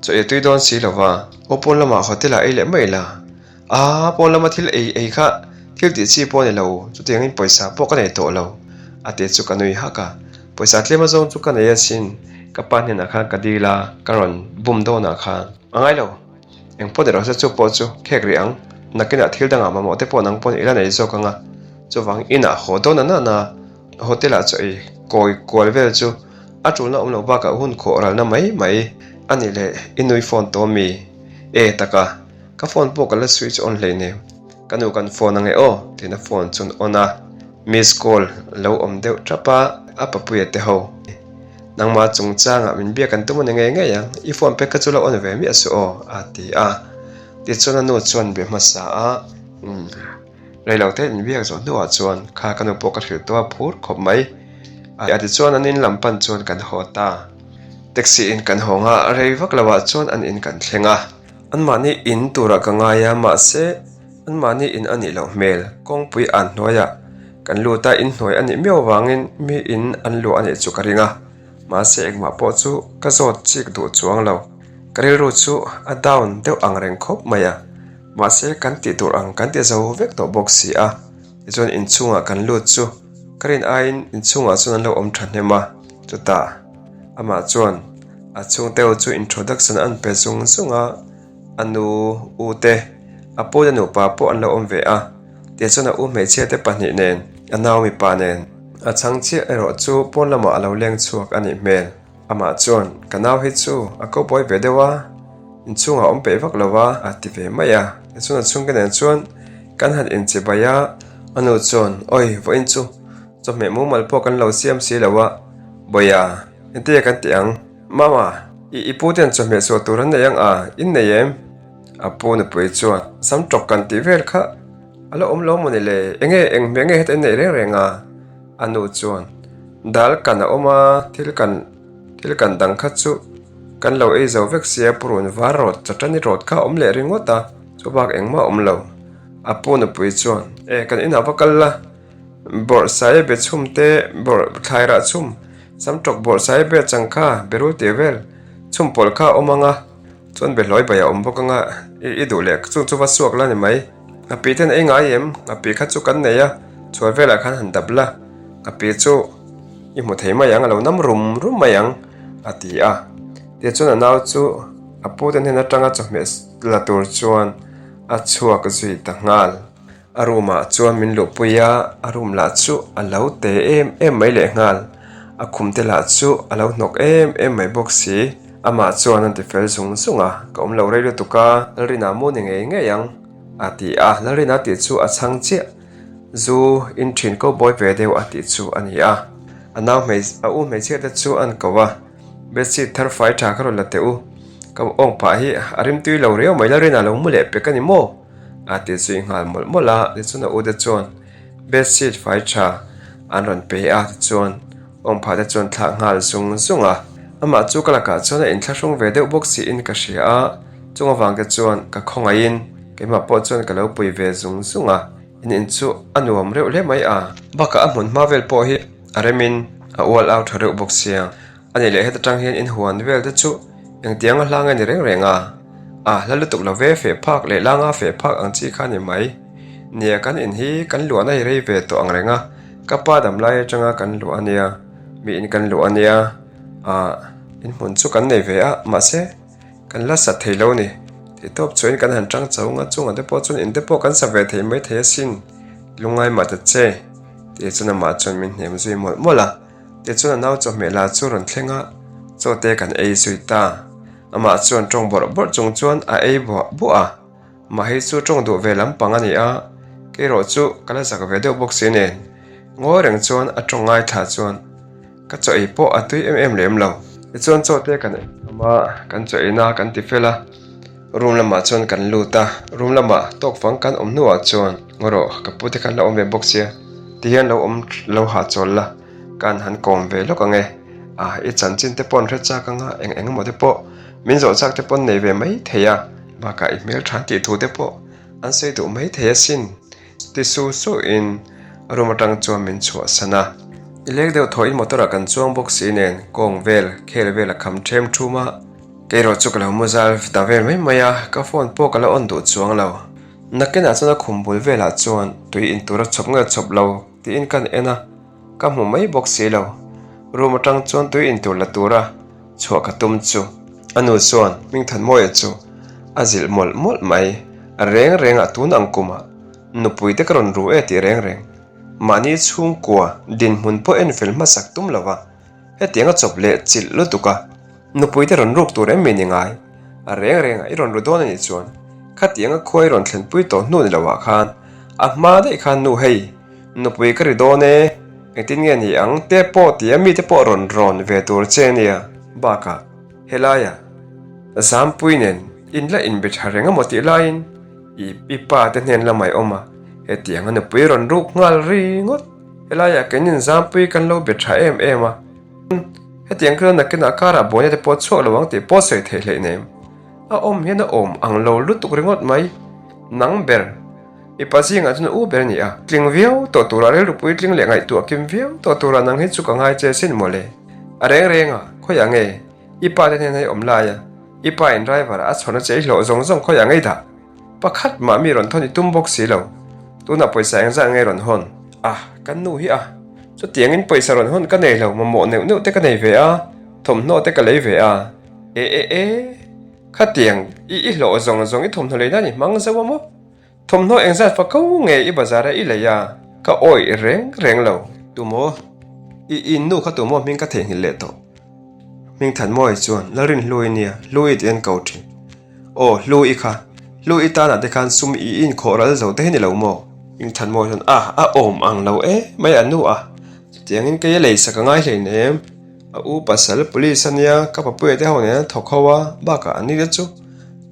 chaw ei tui dawn si lova, aw pawn lamah hotel ah ei leh mai la. A, pawn lama thil ei ei kha thil tih chi pawh a ni lo, chutiangin pawisa pawh ka nei tawh lo, a ti chu ka nui hak a. Pawisa tlem azawng chu ka nei asin, ka pa hnenah khan ka dil a, ka rawn bum dawnah khan. A ngai lo, eng pawh ni rawh se chu pawh chu khek rih ang, nakinah thil dangah mamawh te pawh nang pawn i la nei zawk ang a, chuvang inah haw dawn a nana hotel ah chaw ei kawi kual vel chu a tulna awm loh bakah hun khawh ralna mai mai a ni leh i nui phone tawh mi? E taka. Ka phone pawh ka la switch on hleinem, ka nu kan phone ange aw tiin a phone chu an on a, miss call lo awm deuh tap a, a papuia te ho. Nangmah chungchangah min biak an tum a ni ngei ngei ang, i phone pek kha chu lo on ve miah suh aw a ti a, tichuan a nu chuan be hmasa a, umm reilote in biak zawh hnuah chuan kha ka nu pawh ka hrilh tawh a phur khawp mai a tichuan an in lam pan chuan kan haw ta, taxi in kan hawng a, rei vak lo ah chuan an in kan thleng a. Anmahni in turah ka ngai a, mahse anmahni in a nih loh hmel. Kawngpui an hnuaiah kan lut a, in hnuai a nih miau avangin mi in an luah a nih chu ka ring a, mahse engmah pawh chu ka zawt chik duh chuang lo. Ka rilru chu a down deuh ang reng khawp mai a, mahse kan tih tur ang kan ti zo vek tawh bawk si a. Tichuan inchhungah kan lut chu ka rin aiin inchhungah chuan an lo awm thahnem a, chutah amah chuan A chhungte ho chu introduction an pe zung zung a, a nu u te, a pu te nupa pawh an lo awm ve a, tichuan a u hmeichhia te pahnih nen, a nau mipa nen. A chhang chiah erawh chu pawn lamah a lo leng chhuak a nih hmel. Amah chuan, Ka nau hi chu a ko buai ve deuh a, inchhungah a awm peih vak lo a, a ti ve mai a. Tichuan a chhungte nen chuan kan han inchibai a, a nu chuan, Awi, vawiin chu chawhmeh mumal pawh kan lo siam si lo a, Bawiha, Engtia kan ti ang? Mama, i i pu ten chawhmeh chhuah tur an nei ang a, in nei em? A pu nupui chuan, Sam tawk kan tih vel kha a la awm lo maw ni le? Enge eng hmeh nge heta in neih reng reng a? A nu chuan, Dal kan a awm a, thil kan thil kan dang kha chu kan lo ei zo vek sia, purun var rawt chawṭani rawt kha a awm leh ringawt a, chubak engmah a awm lo. A pu nupui chuan, E, kan inah va kal la. Bawrh sai be chhum te, bawrh thlai rah chhum, sam tawk bawrh sai be chang kha, berul tih vel, chhum pawlh kha a awm ang a, chuan be hlawi bai a awm bawk ang a, i i duh leh chung chu va suak la ni mai. Nghapi ten ei ngai em? Nghapi kha chu kan nei a, chhuar velah khan han dap la, nghapi chu i hmu thei mai ang, a lo nam rum rum mai ang, a ti a. Tichuan a nau chu a pu te hnen atanga chawhmeh la tur chuan a chhuak zui ta nghal. A room ah chuan min luhpui a, a room lah chu a lo te em em mai lehnghal. A khum te lah chu a lo hnawk em em mai bawk si. Amah chuan an ti fel zung zung a, ka awm lo rei lutuk a, Lalrina mu ni ngei ngei ang a ti a, Lalrina tih chu a chhang chiah. Zu in thin ko bawi ve deuh a tih chu a ni a. A nau hmei a u hmeichhia te chu an ko a, bedsheet thar fai tha kha rawn la teh u, ka awng phah hi a rimtui lo riau mai, Lalrina lo mu leh pek a ni maw? A ti zui nghal mawlh mawlh a, tichuan a ute chuan bedsheet fai tha an rawn pe a, tichuan awmphah te chuan thlah nghal zung zung a. Amah chu ka lakah chuan a inthlahrung ve deuh bawk siin ka hria a, chung avang te chuan ka khawngaihin keimah pawh chuan ka lo pui ve zung zung a, in in chu a nuam reuh hle mai a. Bakah a hmun hma vel pawh hi a remin a ual au tha reuh bawk sia. A nih leh heta tang hian in huan vel te chu engtiang a hla nge ni reng reng a? A hla lutuk lo ve feh phak leh langa feh phak ang chi kha ni mai. Nia kan in hi kan luahna hi rei ve tawh ang reng a, ka pa dam lai atanga kan luah a nia, mi in kan luah a nia, ah in hmun chu kan nei ve a, mahse kan la sat thei lo ni. Tih tawp chuan kan han tang chau nga chungah te pawh chuan in te pawh kan sa ve thei mai thei asin, lungngai mah ta che tih chuan amah chuan min hnem zui mawlh mawlh a. Tichuan a nau chawhmeh la chu rawn thleng a. Chaw te kan ei zui ta. Amah chuan tawng bawrh bawrh chung chuan a ei buah buah a. Mah hei chu tawng duh ve lampang a ni a, keirawh chu ka la zak ve deuh bawk si nen. Ngawi reng chuan a tawng ngaithla chuan ka chaw ei pawh a tui em em lem lo. Tichuan chaw te kan ei kham a, kan chaw eina kan ti fel a, room lamah chuan kan lut a, room lamah tawk fang kan awm hnuah chuan ngaw rawh ka pu te khan la awm ve bawk sia tihian lo awm lo hahchawl la. Kan han kawm ve lawk ang e. A, i chanchin te pawh an hre chak ang a, eng eng emaw te pawh min zawh chak te pawh an nei ve mai thei a, bakah i hmeltha tih thu te pawh an sawi duh mai thei asin. Ti su su in room atang chuan min chhuahsan a. I lek deuh thaw in motor ah kan chuang bawk si nen kawng vel, khel vel a kham ṭhem ṭhum a. Keirawh chu ka lo mu zal ta vel mai mai a, ka phone pawh ka la on duh chuang lo. Nakinah chuan a khum bul velah chuan tui in tur a chhawp nge chhawp lo tiin kan en a. Ka hmu mai bawk si lo. Room atang chuan tui intur la tura chhuah ka tum chu a nu chuan Hmingthanmawia chu a zilh mawlh mawlh mai. A reng rengah tun ang kumah nupui te ka rawn ru e tih reng reng. Mahni chhungkua dinhmun pawh en fel hmasak tum lo va, hetiang a chawp leh chilh lutuk a. Nupui te rawn ruk tur em mi ni ngai? A reng rengah i rawn ru dawn a nih chuan khatiang a khua i rawn thlenpui tawh hnu ni loah khan a hma daih khan nu hei nupui ka ri dawn e, engtin nge ni ang te pawh tia mite pawh rawn rawn ve tur che a nia. Bakah helaiah Zampui nen in la inbe tha reng amaw tih laiin i i pa te hnen lamah i awm a, hetiang a nupui rawn ruk nghal ringawt. Helaiah keinin Zampui kan lo be tha em em a. Hetiang khan nakinah karah buaina te pawh chhuak lo ang tih pawh sawi theih hleih nem. A awm hian a awm ang lo lutuk ringawt mai. Nang ber, mipa zingah chuan u ber a ni a, tling viau tawh turah rilru puitling leh ngaihtuah kim viau tawh turah nang hi chu ka ngai che sin mawle. A reng reng a, khawiah nge i pa te hnena i awm lai a, i pa in driver a chhawn a che i hlawh zawng zawng khawiah ngei dah? Pakhat mah mi rawn thawn i tum bawk si lo. Tunah pawisa engzat nge rawn hawn? A, kan nu hi a. Chutiangin pawisa rawn hawn ka nei lo, mamawh neuh neuh te ka nei ve a, thawmhnaw te ka lei ve a. E e e, khatiang i i hlawh zawng zawng i thawmhnaw lei nan i hmang zo a maw? Thawmhnaw engzat fa ko nge i bazar a i lei a? Ka awih reng reng lo. Tumaw? I i nu kha tumaw hming ka theihnghilh leh tawh. Hmingthanmawia chuan Lalrinhlui nia, Hlui tih an ko thin. Aw, Hlu i kha. Hlu i tanah te khan sum i inkhawh ral zo te hi ni lo maw? Hmingthanmawia chuan, A, a awm ang lo e mai a nu a. Chutiangin kei a leisak a ngai hlein em? A u pasal police a nia, ka papuia te ho nen an thawk ho a, bakah an ni te chu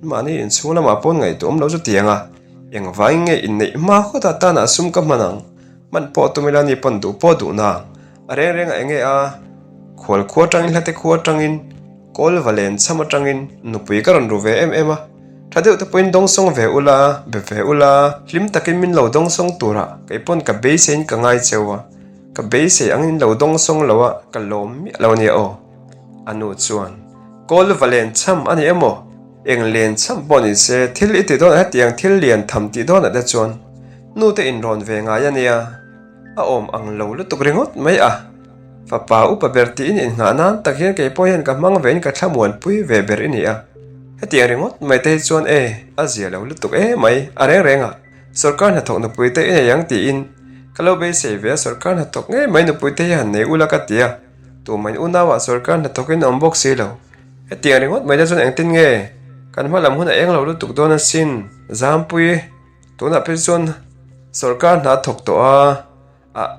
mahni inchhung lamah pawn ngaihtuah awm lo chutiang a, engvangin nge inneih hma khawtah tanah sum ka hman ang? Hman pawh tum ila ni pawn duh pawh duh nang. A reng rengah eng nge a? Khual khua atangin hlate khua atangin Kawlva len chham atangin nupui ka rawn ru ve em em a. Tha deuh te pawhin dawngsawng ve ula, be ve ula, hlim takin min lo dawngsawng tura kei pawn ka beiseiin ka ngai cheu a. Ka beisei angin lo dawngsawng lo a, ka lawm miah lo ania aw. A nu chuan, Kawlva len chham a ni emaw? Eng len chham pawh ni se, thil i ti dawnah hetiang thil lian tham tih dawnah te chuan nu te inrawn ve ngai a nia. A awm ang lo lutuk ringawt mai a, fapa upa ber tiin innghah nan tak hian kei pawh hian ka hmang vein ka thlamuanpui ve ber i ni a. Hetiang ringawt mai te hi chuan e, a zia lo lutuk e mai, a reng reng a, sawrkar hnathawk nupui te i nei ang tiin ka lo beisei ve a, sawrkar hnathawk ngei mai nupui te hi han nei ula ka ti a, tumah in unauah sawrkar hnathawk in awm bawk si lo. Hetiang ringawt mai te chuan engtin nge kan hma lam hun a eng lo lutuk dawn asin, Zampui. Tunah phei chuan sawrkar hna thawk tawh a, ah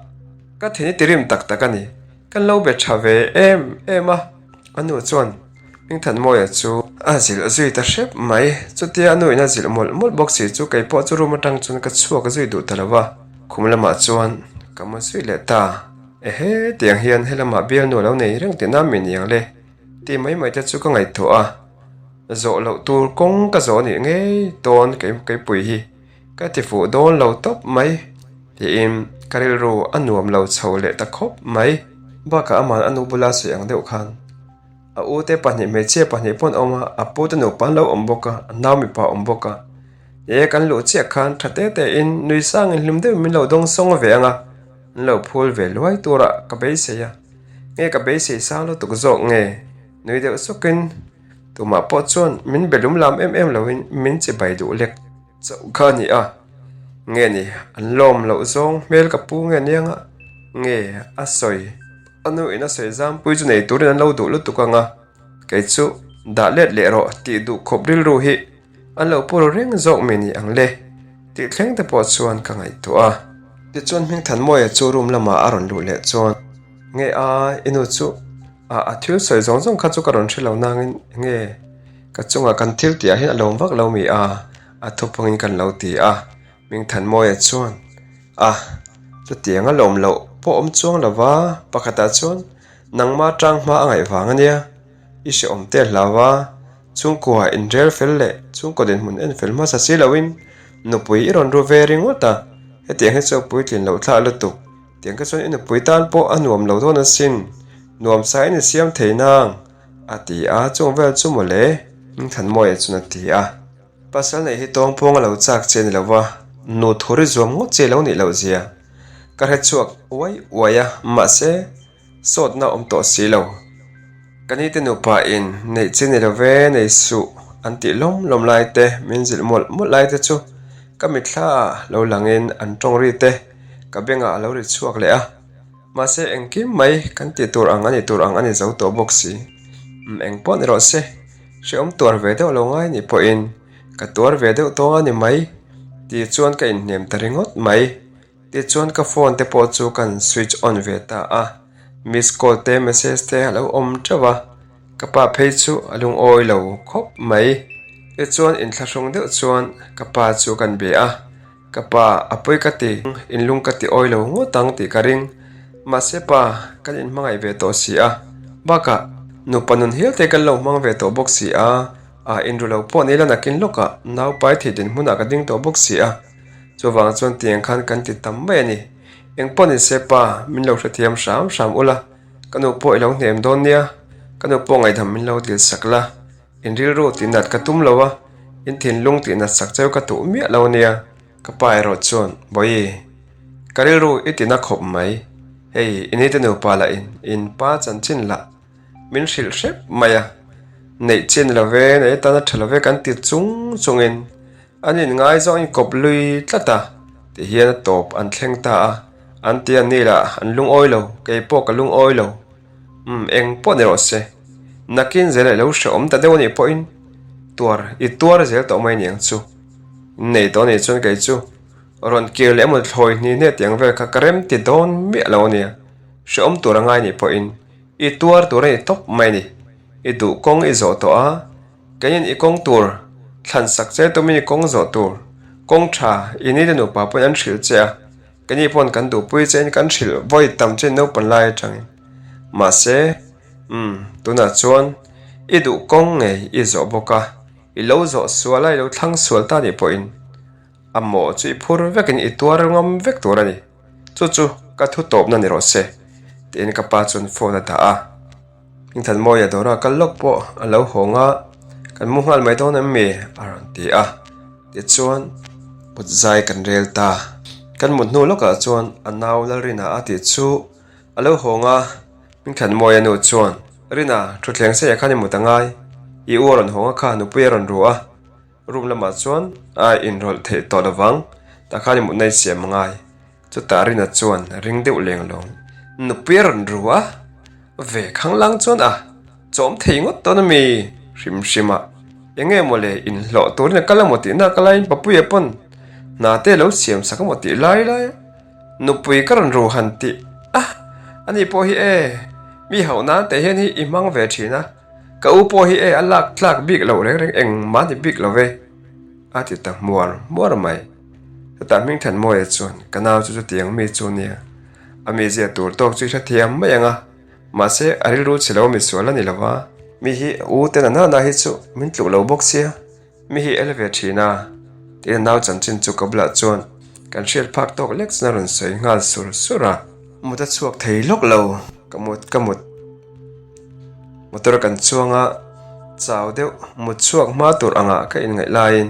ka thin i tirim tak tak a ni. Kan lo be tha ve em em a. A nu chuan Hmingthanmawia chu a zilh zui ta hrep mai. Chutia a nu in a zilh mawlh mawlh bawk si chu kei pawh chu room atang chuan ka chhuak zui duh ta lo va. Khum lamah chuan ka mu zui leh ta. Ehe tiang hian helamah bialnu a lo nei reng tihna mi niang le tih mai mai te chu ka ngaihtuah a. Zawh loh tur kawng ka zawh nih ngei tawn keipui hi ka ti fuh dawn lo tawp mai tiin ka rilru a nuam lo chho leh ta khawp mai. Bakah aman a nu bula sawi ang deuh khan a u te pahnih hmeichhia pahnih pawh an awm a, a pu te nupa an lo awm bawk a, a nau mipa a awm bawk a. E kan luh chiah khan tha te te in nui sangin hlim deuhin min lo dawng sawng ve ang a, an lo phul ve luai turah ka beisei a. Nge ka beisei sang lutuk zawk nge nui deuh sukin Tumah pawh chuan min be lum lam em em loin min chi bai duh lek chauh kha a ni a. Nge ni, an lawm loh zawng hmel ka pu nge nia nga? Nge a sawi? A nu in a sawi zampui chu nei turin an lo duh lutuk ang a. Kei chu dah let leh rawh tih duh khawp rilru hi an lo pu ru reng zawk mi ni ang le tih thleng te pawh chuan ka ngaihtuah a. Tichuan Hmingthanmawia chu room lamah a rawn luh leh chuan, Nge a, i nu chu a a thil sawi zawng zawng kha chu ka rawn hre lo nangin nge ka chungah kan thil tih ah hian a lawm vak lo mi a, a thupangin kan lo ti a. Hmingthanmawia chuan, A, chutiang a lawm loh pawh awm chuang lo va, pakhatah chuan nangma tang hma a ngaih vang a nia, i hrehawm te a hlau a, chhungkua inrel fel leh chhungkaw dinhmun en fel hmasa si loin nupui i rawn ru ve ringawt a, hetiang hi chu a puitlin loh thlah lutuk, tiang kha chuan i nupui tan pawh a nuam lo dawn asin, nuam sa in i siam thei nang, a ti a, chung vel chu mawle, Hmingthanmawia chuan a ti a. Pasal neih hi tawngpawng a lo chak che ni lova, nu thur i zuam ngawt che lo nih loh zia. Ka hre chhuak uai uai a, mahse, sawtna awm tawh si lo. Ka ni te nupa in neih che ni love nei suh an tih lawm lawm lai te, min zilh mawlh mawlh lai te chu ka mitthla ah lo langin an tawng ri te ka bengah a lo ri chhuak leh a. Mahse, engkim mai kan tih tur ang a nih tur ang a ni zo tawh bawk si. Umm eng pawh ni rawh se. Hrehawm tuar ve deuh lo ngai nih pawhin ka tuar ve deuh tawng a ni mai tih chuan ka inhnem ta ringawt mai. Tichuan ka phone te pawh chu kan switch on ve ta a, miss call te message te a lo awm teuh a, ka pa phei chu a lungawi lo khawp mai. Tichuan inthlahrung deuh chuan ka pa chu kan be a. Ka pa, a pawi ka ti, inlung ka ti awi lo ngawt ang tih ka ring. Mahse pa, kan inhmangaih ve tawh si a. Bakah, nupa nun hial te kan lo hmang ve tawh bawk si a, a inru lo pawh ni la nakin lawkah naupai thei dinhmunah ka ding tawh bawk si a. Chuvang chuan tiang khan kan ti tam mai a ni. Engpawh ni se pa, min lo hrethiam hram hram ula, ka nu pawh i lo hnem dawn nia, ka nu pawh ngaihdam min lo dil sak la. In rilru tih nat ka tum lo a, in thinlung tih nat sak cheu ka tuh miah lo nia, ka pa erawh chuan, Bawihi, ka rilru i ti na khawp mai, hei i nite nupa lah in in pa chanchin lah min hrilh hrep mai a, neih chin lo ve, neih atana tha lo ve kan ti chung chungin an inngaizawng in kawp lui tlat a, ti hian a tawp an thleng ta a, an ti a ni lah an lungawi lo, kei pawh ka lungawi lo. Umm, eng pawh ni rawh se. Nakin zel a lo hrehawm ta deuh a nih pawhin tuar i tuar zel tawh mai aniang chu. Innei tawh a nih chuan kei chu rawn kir leh emaw thlawi hni hne tiang vel kha ka rem ti dawn miah lo a nia. Hrehawm tur a ngai nih pawhin i tuar tur a ni tawp mai a ni. I duh kawng i zawh tawh a, keiin i kawng tur thlan sak che tumin i kawng zawh tur kawng tha i nite nupa pawhin an hrilh che a. Kani pawn kan duhpui chein kan hrilh vawi tam chein naupan lai atangin. Mahse, umm, tunah chuan i duh kawng ngei i zawh bawk a, i lo zawh sual a, i lo thlang sual ta nih pawhin a mawh chu i phur vekin i tuar ngam vek tur a ni. Chu chu ka thu tawpna ni rawh se, tiin ka pa chuan phone a dah a. Hmingthanmawia dawra kal lawk pawh a lo hawng a, Kan mu nghal mai dawn em mi? a rawn ti a. Tichuan, mut zai kan rel ta. Kan mut hnu lawkah chuan a nau Lalrina a tih chu a lo hawng a, Hmingthanmawia nu chuan, Rina, thutthleng seiah khan i mut a ngai. I u a rawn hawng a kha, nupui a rawn ru a. Room lamah chuan a inrawlh theih tawh lovang, tah khan i mutna i siam a ngai. Chutah Rina chuan ring deuh leng lawng, Nupui a rawn ru a, ve khanglang chuan a chawm thei ngawt dawn a mi? Hrim hrim a, eng nge maw le inhlawh turin a kal emaw tih nak laiin Papuia pawn hna te lo siam sak emaw tih lai lai a, Nupui ka rawn ru han tih a, ani pawh hi e, mi hauh nan teh hian hi i hmang ve thin a, ka u pawh hi e a lak tlak bik loh reng reng engmah ni bik lo ve, a ti ta hmuar hmuar mai. Chutah Hmingthanmawia chuan, Ka nau chu chutiang mi chu nia, a mizia tur tawk chu i hrethiam mai ang a, mahse a rilru chhe lo misual a ni lo va, mi hi u te na nana hi chu min tluk lo bawk sia, mi hi el ve thin a, tiin a nau chanchin chu ka bulah chuan kan hriat phak tawk lek chuan a rawn sawi nghal sur sur a. Mut a chhuak thei lawk lo, ka mut ka mut. Motor kan chuang a, chau deuh mut chhuak hma tur angah ka inngaih laiin,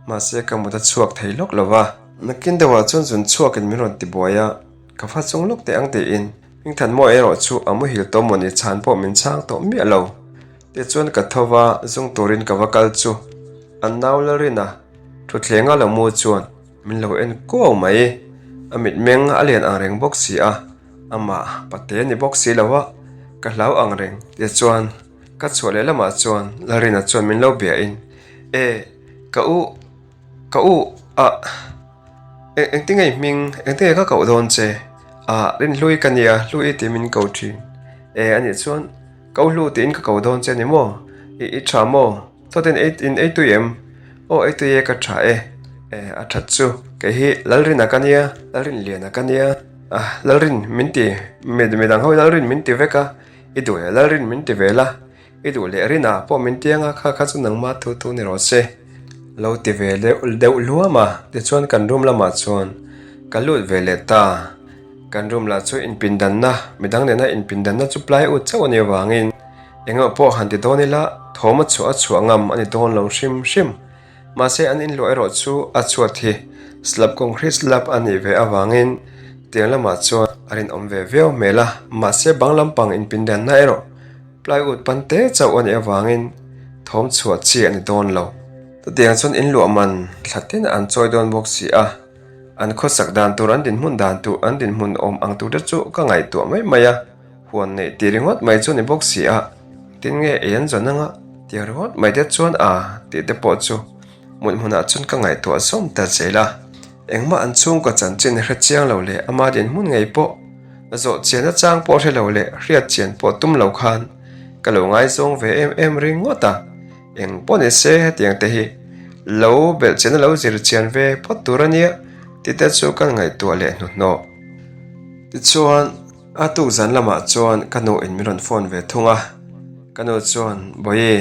Mahse ka mut a chhuak thei lawk lo va. Nakin deuhah chuan zun chhuakin min rawn ti buai a, ka fa chung lawk teh ang tiin Hmingthanmawia erawh chu a muhil tawh maw ni chhan pawh min chhang tawh miah lo. Tichuan ka tho va, zung turin ka va kal chu an nau Lalrina thutthleng a lo mu chuan min lo en kuau mai. A mitmeng a lian ang reng bawk si a, amah pate ni bawk si lo a, ka hlau ang reng. Tichuan. Ka chhuah leh lamah chuan Lalrina chuan min lo bia in, E, ka u, ka u, ah, eng engtinge i hming, engtinge ka koh dawn che? Ah, Rinhlui ka nia, Hlui tih min ko thin. E, anih chuan ka u Hlu tiin ka ko dawn che ni maw? I, i tha maw? Sawtin ei in ei tui em? Aw ei tui e ka tha e. E a that chu. Kei hi Lalrina ka nia, Lalrinliana ka nia. Ah Lalrin min ti, mi midang ho Lalrin min ti vek a, i duh leh Lalrin min ti ve la, i duh leh Rina pawh min ti anga kha kha chu nangma thu thu ni rawh se. Lo ti ve deuh deuh hluam a, tichuan kan room lamah chuan ka lut ve leh ta. Kan room lah chu inpindanna, midang nena inpindanna chu plywood chauh a nih avangin, Engah pawh han ti dawn ila, thawm a chhuah a chhuah ngam a ni dawn lo hrim hrim. Mahse an inluah erawh chu a chhuat hi slab concrete slab a nih ve avangin tiang lamah chuan a rinawm ve viau hmel a, mahse bang lampang inpindanna erawh plywood pan te chauh a nih avangin thawm chhuah chi a ni dawn lo. Chutiang chuan inluah man thla tin an chawi dawn bawk si a. An khawsak dan tur an dinhmun dan tur an dinhmun awm ang tur te chu ka ngaihtuah mai mai a, huan neih tih ringawt mai chu ni bawk si a, tin nge ei an zawn anga tiang ringawt mai te chuan a tih te pawh chu hmun hmunah chuan ka ngaihtuah zawm ta zel a, engmah an chhungkaw chanchin hre chiang lo leh ama dinhmun ngei pawh zawh chian achang pawh hre lo leh hriat chian pawh tum lo khan ka lo ngaizawng ve em em ringawt a. Eng pawh ni se hetiang te hi lo belh chian a lo zir chian ve phawt tur a nia tih te chu kan ngaihtuah leh hnuhnawh. Tichuan a tuk zan lamah chuan ka nu in min rawn phone ve thung a, ka nu chuan Bawihi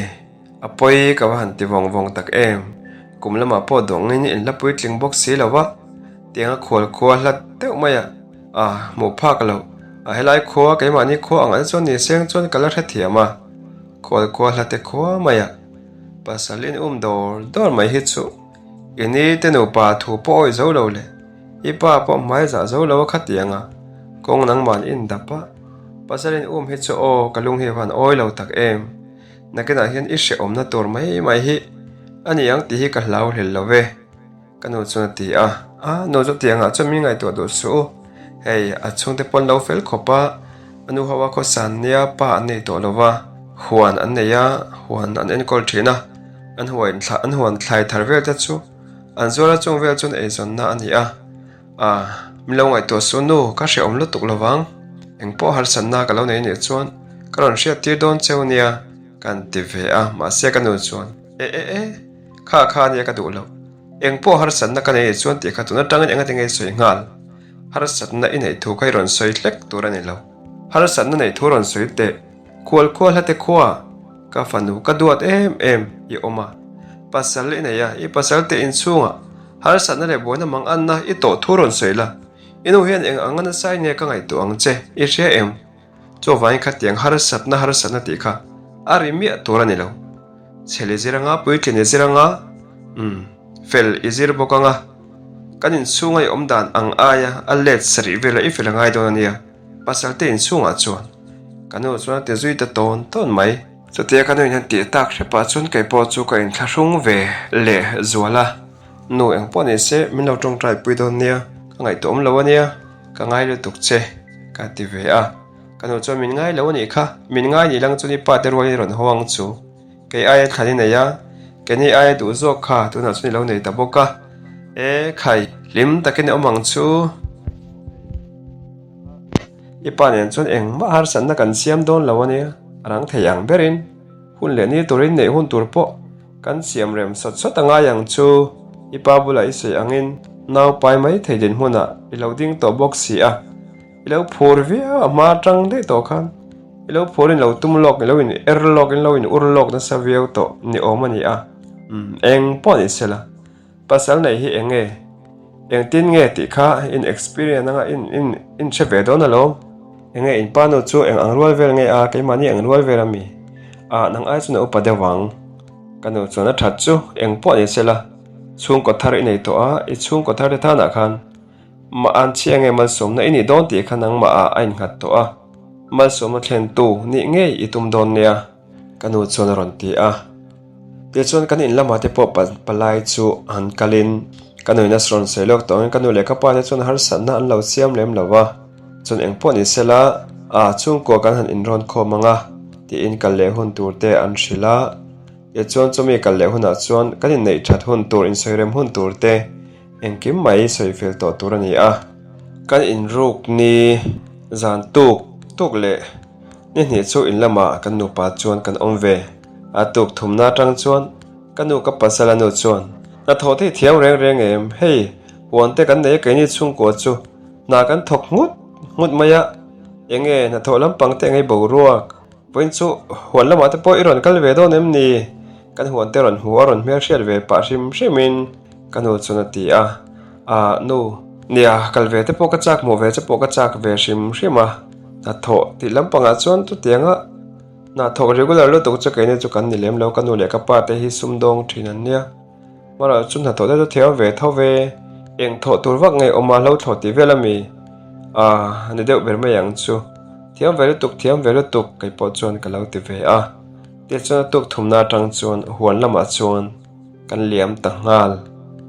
a pawi ka va han ti vawng vawng tak em, kum lamah pawh dawngin in la puitling bawk si lo va, tiang a khual khua hlat deuh mai a, a hmuh phak loh a helai khua keimahni khua ang ah te chuan ni seng chuan ka la hrethiam a. Khualkhua hlate khua mai a, pasal in um dawr dawr mai hi chu i ni te nupa thu pawh awih zo lo le, i pa pawh hmai zah zo lo a khatiang a, kawng nangman in dap a, pasal in um hi chu aw ka lung hi van awi lo tak em, nakinah hian i hrehawmna tur mai mai hi a ni ang tih hi ka hlau hlel lo ve. Ka nu chuan a ti a, A nu chu tiangah chuan min ngaihtuah duh suh u. Hei, a chhungte pawn lo fel khawp a, a nu ho a khawsan nia pa an nei tawh lo va, huan an nei a, huan an enkawl thin a, an huan an huan thlai thar vel te chu an zuar a chung vel chuan eizawnna a ni a. A, min lo ngaihtuah suh nu, ka hrehawm lutuk lo vang. Engpawh harsatna ka lo nei nih chuan ka rawn hriat tir dawn cheu nia, kan ti ve a, mahse ka nu chuan, E e e. Kha kha ania ka duh loh. Eng pawh harsatna ka nei chuan tih kha tun atangin eng ati nge sawi nghal. Harsatna i neih thu kha i rawn sawi hlek tur a ni lo. Harsatna neih thu rawn sawi teh. Khual khua hlate khua, ka fanu ka duat em em i awm a. Pasal i nei a, i pasal te inchhungah harsatna leh buaina mang anna i tawh thu rawn sawi la. I nu hian eng anga nasa in nge ka ngaihtuah ang che, i hria em? Chuvangin khatiang harsatna harsatna tih kha a ri miah tur a ni lo. Chhel i zir anga, puitlin i zir anga, umm, fel i zir bawk anga, kan inchhunga i awm dan ang aia a let sarih velah i fel a ngai dawn a nia, pasal te inchhungah chuan ka nu chuan a ti zui ta tawn tawn mai. Chutia ka nu in han tih tak hrepah chuan kei pawh chu ka inthlahrung ve leh zual a, nu eng pawh ni se min lo tawngtai pui dawn nia, ka ngaihtuah awm lo a nia. Ka ngai lutuk che, ka ti ve a. Ka nu chuan min ngai lo a nih kha, min ngai nih lang chuan i pa te rualin i rawn haw ang chu. Kei aia thlan i nei a, keini aia duh zawk kha tunah chuan i lo nei ta bawk a. E khai, hlim takin i awm ang chu. I pa nen chuan engmah harsatna kan siam dawn lo a nia, a rang thei ang berin hun leh ni turin neih hun tur pawh Kan siam rem sawt sawt a ngai ang chu, i pa bulah i sawi angin nau pai mai thei dinhmunah i lo ding tawh bawk si a, i lo phur viau a hma atang daih tawh khan i lo phur in lo tum lawk, i lo in er lawk, in lo in ur lawk nasa viau tawh ni awm a ni a, umm eng pawh ni sela pasal nei hi eng nge engtin nge tih kha in experience anga in in in hre ve dawn alawm. Enge in pa nu chu eng ang rual vel nge a, keimahni eng rual vel ami? Ah, nang ai chuan a upa deuh ang. Ka nu chuan a that chu eng pawh ni sela, chhungkaw thar i nei tawh a, i chhungkaw thar te thanah khan mah an chhia nge malsawmna i nih dawn tih kha nangmah ah a innghat tawh a, malsawmna thlentu nih ngei i tum dawn nia, ka nu chuan a rawn ti a. Tichuan kan in lamah te pawh palai chu an kalin ka nuin a rawn sawi lawk tawh angin ka nu leh ka pa te chuan harsatna an lo siam lem lo va. Chuan eng pawh ni sela, a chhungkua kan han inrawn khawm ang a. Tiin kal leh hun tur te an hrilh a. Tichuan chumi kal leh hunah chuan kan inneih that hun tur, insawirem hun tur te engkim mai sawi fel tawh tur a ni a. Kan inruk ni zan tuk tuk leh ni hnih chu in lamah kan nupa chuan kan awm ve. A tuk thumna atang chuan ka nu ka pasal a nu chuan, Hnathawh te i thiam reng reng em? Hei, huan te kan nei a keini chhungkua chu hna kan thawk nghut nghut mai a, enge hnathawh lampang te engei boruak? Vawiin chu huan lamah te pawh i rawn kal ve dawn em ni? Kan huan te rawn hmu a rawn hmelhriat ve pah hrim hrimin ka nu chuan a ti a. Ahh nu, nia kal ve te pawh ka chak hmuh ve che pawh ka chak ve hrim hrim a. Hnathawh tih lampangah chuan chutianga hnathawk regular lutuk chu keini chu kan ni lem lo, ka nu leh ka pa te hi sumdawng thin an nia. Hmarah chu hnathawh te chu thiam ve tho ve, eng thawh tur vak ngei awm a hlo thlawh tih vel a mi? Aaa, ni deuh ber mai ang chu. Thiam ve lutuk, thiam ve lutuk, kei pawh chuan ka lo ti ve a. Tichuan a tuk thumna atang chuan huan lamah chuan kan liam ta nghal.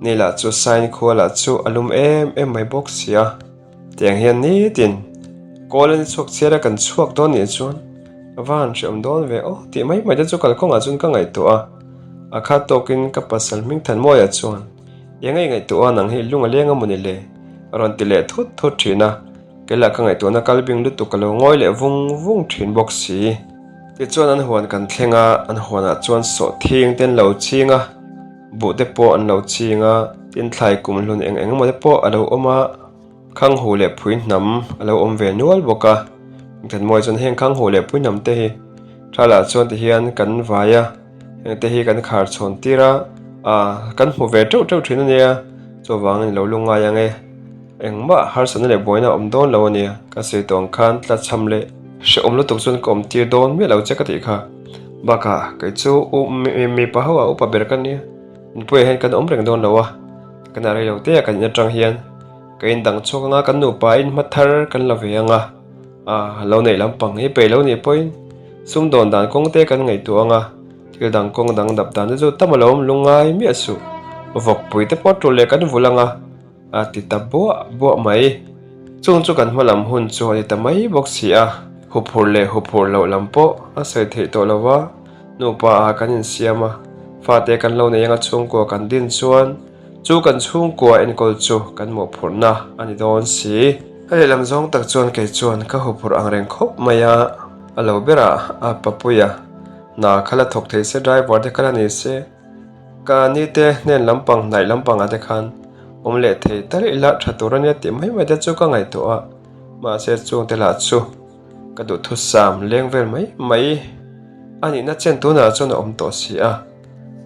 Ni lah chu Sain khua lah chu a lum em em mai bawk si a. Tiang hian nitin kawl a ni chhuak chhiar a kan chhuak dawn nih chuan va han hreawm dawn ve aw tih mai mai te chu kalkawngah chuan ka ngaihtuah a. A khat tawkin ka pasal hming Thanmawia chuan Eng a i ngaihtuah a nang hi lung a leng a mawni le? a rawn ti leh thut thut thin a. Kei lah ka ngaihtuahna kal bing lutuk ka lo ngawi leh vung vung thin bawk si. Tichuan an huan kan thleng a, an huanah chuan sawhthing te an lo ching a, buh te pawh an lo ching a, tin thlai kum hlun eng eng emaw te pawh a lo awm a. Khanghu leh phui hnam a lo awm ve nual bawk a, Thanmuai chuan heng khanghu leh phui hnam te hi thalah chuan ti hian kan vai a, heng te hi kan khar chhawn tir a, ah kan hmu ve teuh teuh thin a nia, chuvangin i lo lu ngai ang e, engmah harsatna leh buaina a awm dawn lo a nia, ka sawi tawh ang khan tlachham leh hrehawm lutuk chuan ka awm tir dawn miah lo che ka tih kha, bakah kei chu u mipa ho ah upa ber ka nia, inpuiah hian kan awm reng dawn lo a, kan ah rei lo te ah kan in atang hian. Ka in dang chhuak anga kan nupa in hma thar kan la ve anga, ah lo neih lampang hi peih lo nih pawhin sumdawn dan kawng te kan ngaihtuah anga, thil dang kawng dang dap dan te chu tam alawm lungngai miah suh, vawkpui te pawh tul leh kan vul anga a ti ta buah buah mai. Chung chu kan hma lam hun chu a ni ta mai bawk si a, huphurh leh huphurh loh lam pawh a sawi theih tawh lo va, nupa ah kan insiam a, fate kan lo nei anga chhungkua kan din chuan, Chu kan chhungkua enkawl chu kan mawhphurhna a ni dawn si. Ka lehlam zawng tak chuan kei chuan ka huphurh ang reng khawp mai a, a lo berah a papuia hna kha la thawk thei se driver te kha la ni se, ka ni te hnen lampang hnaih lampangah te khan awm leh thei tal ila tha tur a nia tih mai mai te chu ka ngaihtuah a, mahse chungte lah chu ka duhthusam leng vel mai mai a nihna chen tunah chuan a awm tawh si a.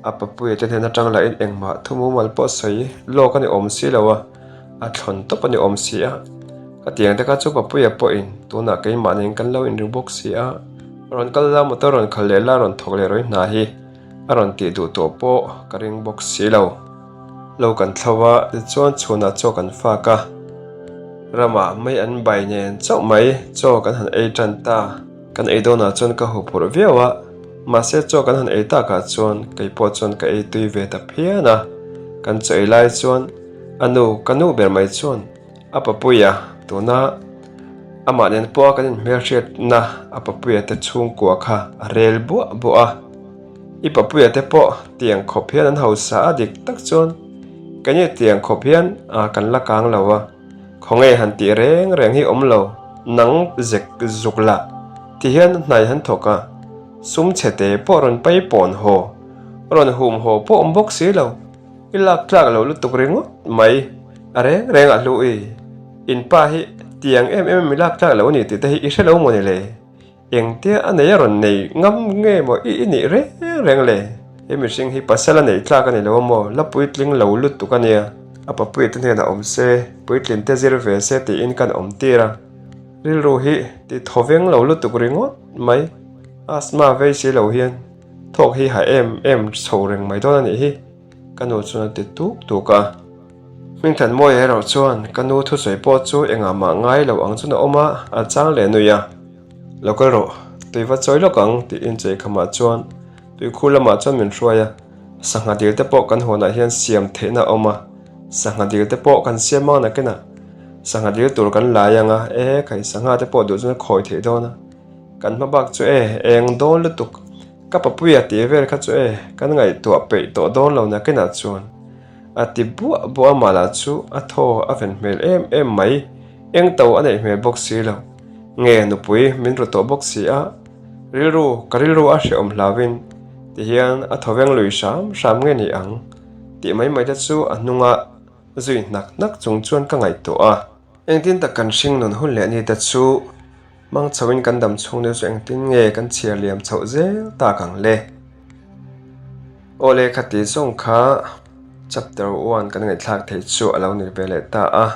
A papuia te hnen atang lahin engmah thu mumal pawh sawi lawk a ni awm si lo a, a thlawn tawp a ni awm si a. Ka tiang te kha chu papuia pawhin tunah keimah nen kan lo inru bawk si a, rawn kal la motor rawn khalh leh la rawn thawk leh rawih hna hi a rawn tih duh tawh pawh ka ring bawk si lo. Lo kan thlo a, tichuan chhunah chaw kan fak a, ramah mei an bai nen chauh mai chaw kan han ei tan ta. Kan ei dawnah chuan ka huphurh viau a, mahse chaw kan han ei takah chuan kei pawh chuan ka ei tui ve ta phian a. Kan chaw ei lai chuan a nu, ka nu ber mai chuan a papuia tuna amah nen pawha kan inhmelhriatna a papuia te chhungkua kha a rel buah buah a. I papuia te pawh tiang khawp hian an hausa a dik tak chuan keini tiang khawp hian kan la kang lo a. Khawnge han tih reng reng hi awm lo, nang zek zuk la ti hian hnai han thawk a, sum chhe te pawh rawn pai pawn haw, rawn hum haw pawh awm bawk si lo, i lak tlak lo lutuk ringawt mai, a reng reng ah hlu i, in pa hi tiang em em mi lak tlak lo a ni tih te hi i hre lo maw ni le? Engtia a nei a rawn nei ngam nge maw i i nih reng reng le? He mihring hi pasal a neih tlak a ni lo a maw? La puitling lo lutuk a nia. A papuia te hnenah awm se, puitlin te zir ve se tiin kan awm tir a. Rilru hi ti thaw veng lo lutuk ringawt mai. Asthma vei si lo hian thawk hi ha em em chho reng mai dawn a nih hi. Ka nu chuan a ti tuk tuk a. Hmingthanmawia erawh chuan ka nu thusawi pawh chu engah mah ngai lo ang chuan a awm a, a chang leh nui a. Lo kal rawh, tui va chawi lawk ang tiin Cheikhamah chuan tuikhur lamah chuan min hruai a, sangha dil te pawh kan huanah hian siam theihna a awm a, sangha dil te pawh kan siam ang nakinah sangha dil tur kan lai ang a, e khai sangha te pawh duh chuan a khawi theih dawn a. Kan hma bak chu e, eng dawn lutuk. Ka papuia tih vel kha chu e, kan ngaihtuah peih tawh dawn lo nakinah chuan. A ti buah buah a mah lah chu a thaw a ven hmel em em mai. Eng to a neih hmel bawk si lo. Nge nupui min ru tawh bawk si a, rilru ka rilru a hrehawm hlauhin tihian a thaw veng lui hram hram nge ni ang tih mai mai te chu a hnunga zui hnak hnak chung chuan ka ngaihtuah a. Engtin tak kan hring nun hun leh ni te chu Hmang chhoin kan dam chhung deuh chu engtin nge kan chhiar liam chhoh zel tak ang le? Aw le khati zawng kha chapter one kan ngaihthlak theih chu a lo ni ve leh ta a.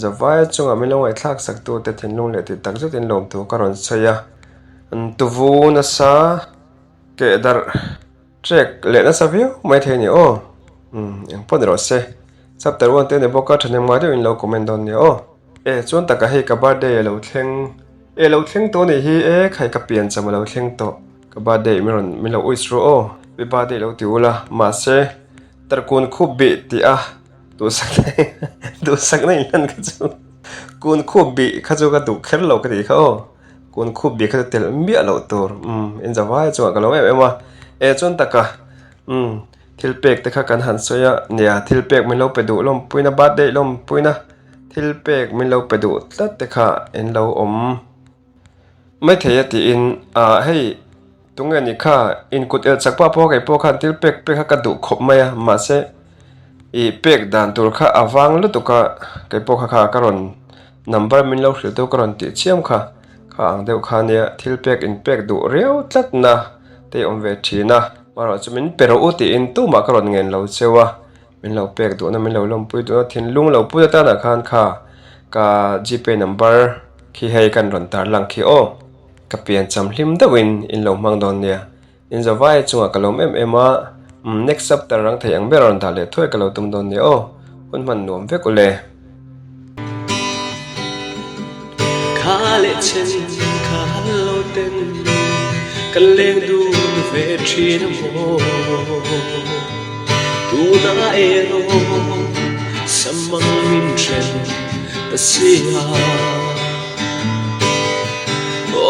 Zavaia chungah min lo ngaihthlak sak tute thinlung leh tih tak zetin lawmthu ka rawn sawi a. Tuvu nasa keh darh. Trek leh nasa viau mai thei a ni aw. Umm eng pawh ni rawh se. Chapter one te a ni bawk a thahnem ngai deuhin lo comment dawn nia aw. E chuan takah hei ka birthday a lo thleng e lo thleng tawh a nih hi e khai ka pian cham a lo thleng tawh ka birthday min rawn min lo wish rawh aw happy birthday lo ti ula mahse tarkun khup bih tih a duhsakna duhsakna inhlan kha chu kun khup bih kha chu ka duh kher lo ka tih kha aw. Kun khup bik kha chu telh miah loh tur umm in zavai chungah ka lo em em a e chuan taka umm thil pek te kha kan han sawi a nia thil pek min lo pe duh lawmpuina birthday lawmpuina thil pek min lo pe duh tlat te kha in lo awm maithei a tiin ah hei tunge ni kha inkut elh chak pah pawh kei pawh khan thil pek pek kha ka duh khawp mai a mahse ih pek dan tur kha a vang lutuk a kei pawh kha kha ka rawn. Number min lo hrilh deuh ka rawn tih chiam kha, kha ang deuh kha nia thil pek in pek duh riau tlat na te awm ve thin a, marawh chu min pe rawh u tiin tumah ka rawn ngen lo cheu a, min lo pek duhna min lo lawmpui duhna thinlung lo put atanah khan kha ka gpay number khi hei kan rawn tarlang khi aw, ka piancham hlim deuhin in lo hmang dawn nia. In zavai chungah ka lawm em em a, umm next chapter rang thei ang ber a rawn dah leh thuai ka lo tum dawn nia aw, hun hman nuam vek ule. Kha leh chen kha hal lo ten kan leng dun ve thin a maw Tuna erawh samang min then ta sia.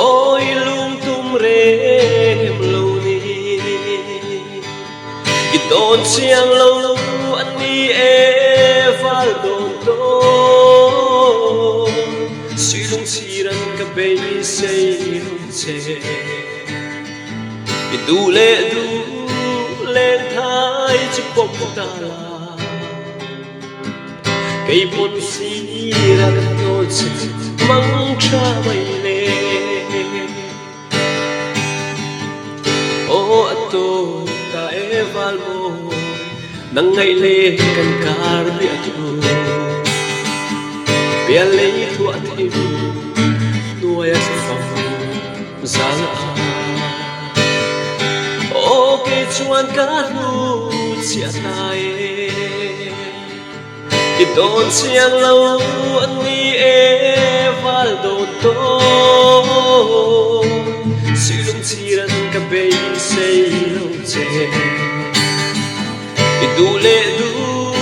Awi lungtum rem lo ni I dawn chiang lo a ni e val dawn tawh Suilung chhir an ka beisei lo che I duh leh duh leng thai chu pawm ta la. Kei pawn sir a ka tawl che mang tha mai le Aw a tawn ta e val mawi nang ngaih le kan kar biah thu Pial lei thuah thim hnuai a thlafam zal a Aw kei chuan ka hnu chiah ta e. I dawn chiang lo a ni e val dawn tawh Suilung chhir an ka beisei lo che I duh leh duh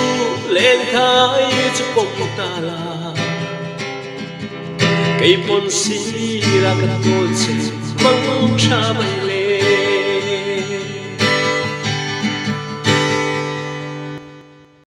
leng thai chu pawm ta la Kei pawn sir a ka tawl che mang tha mai le.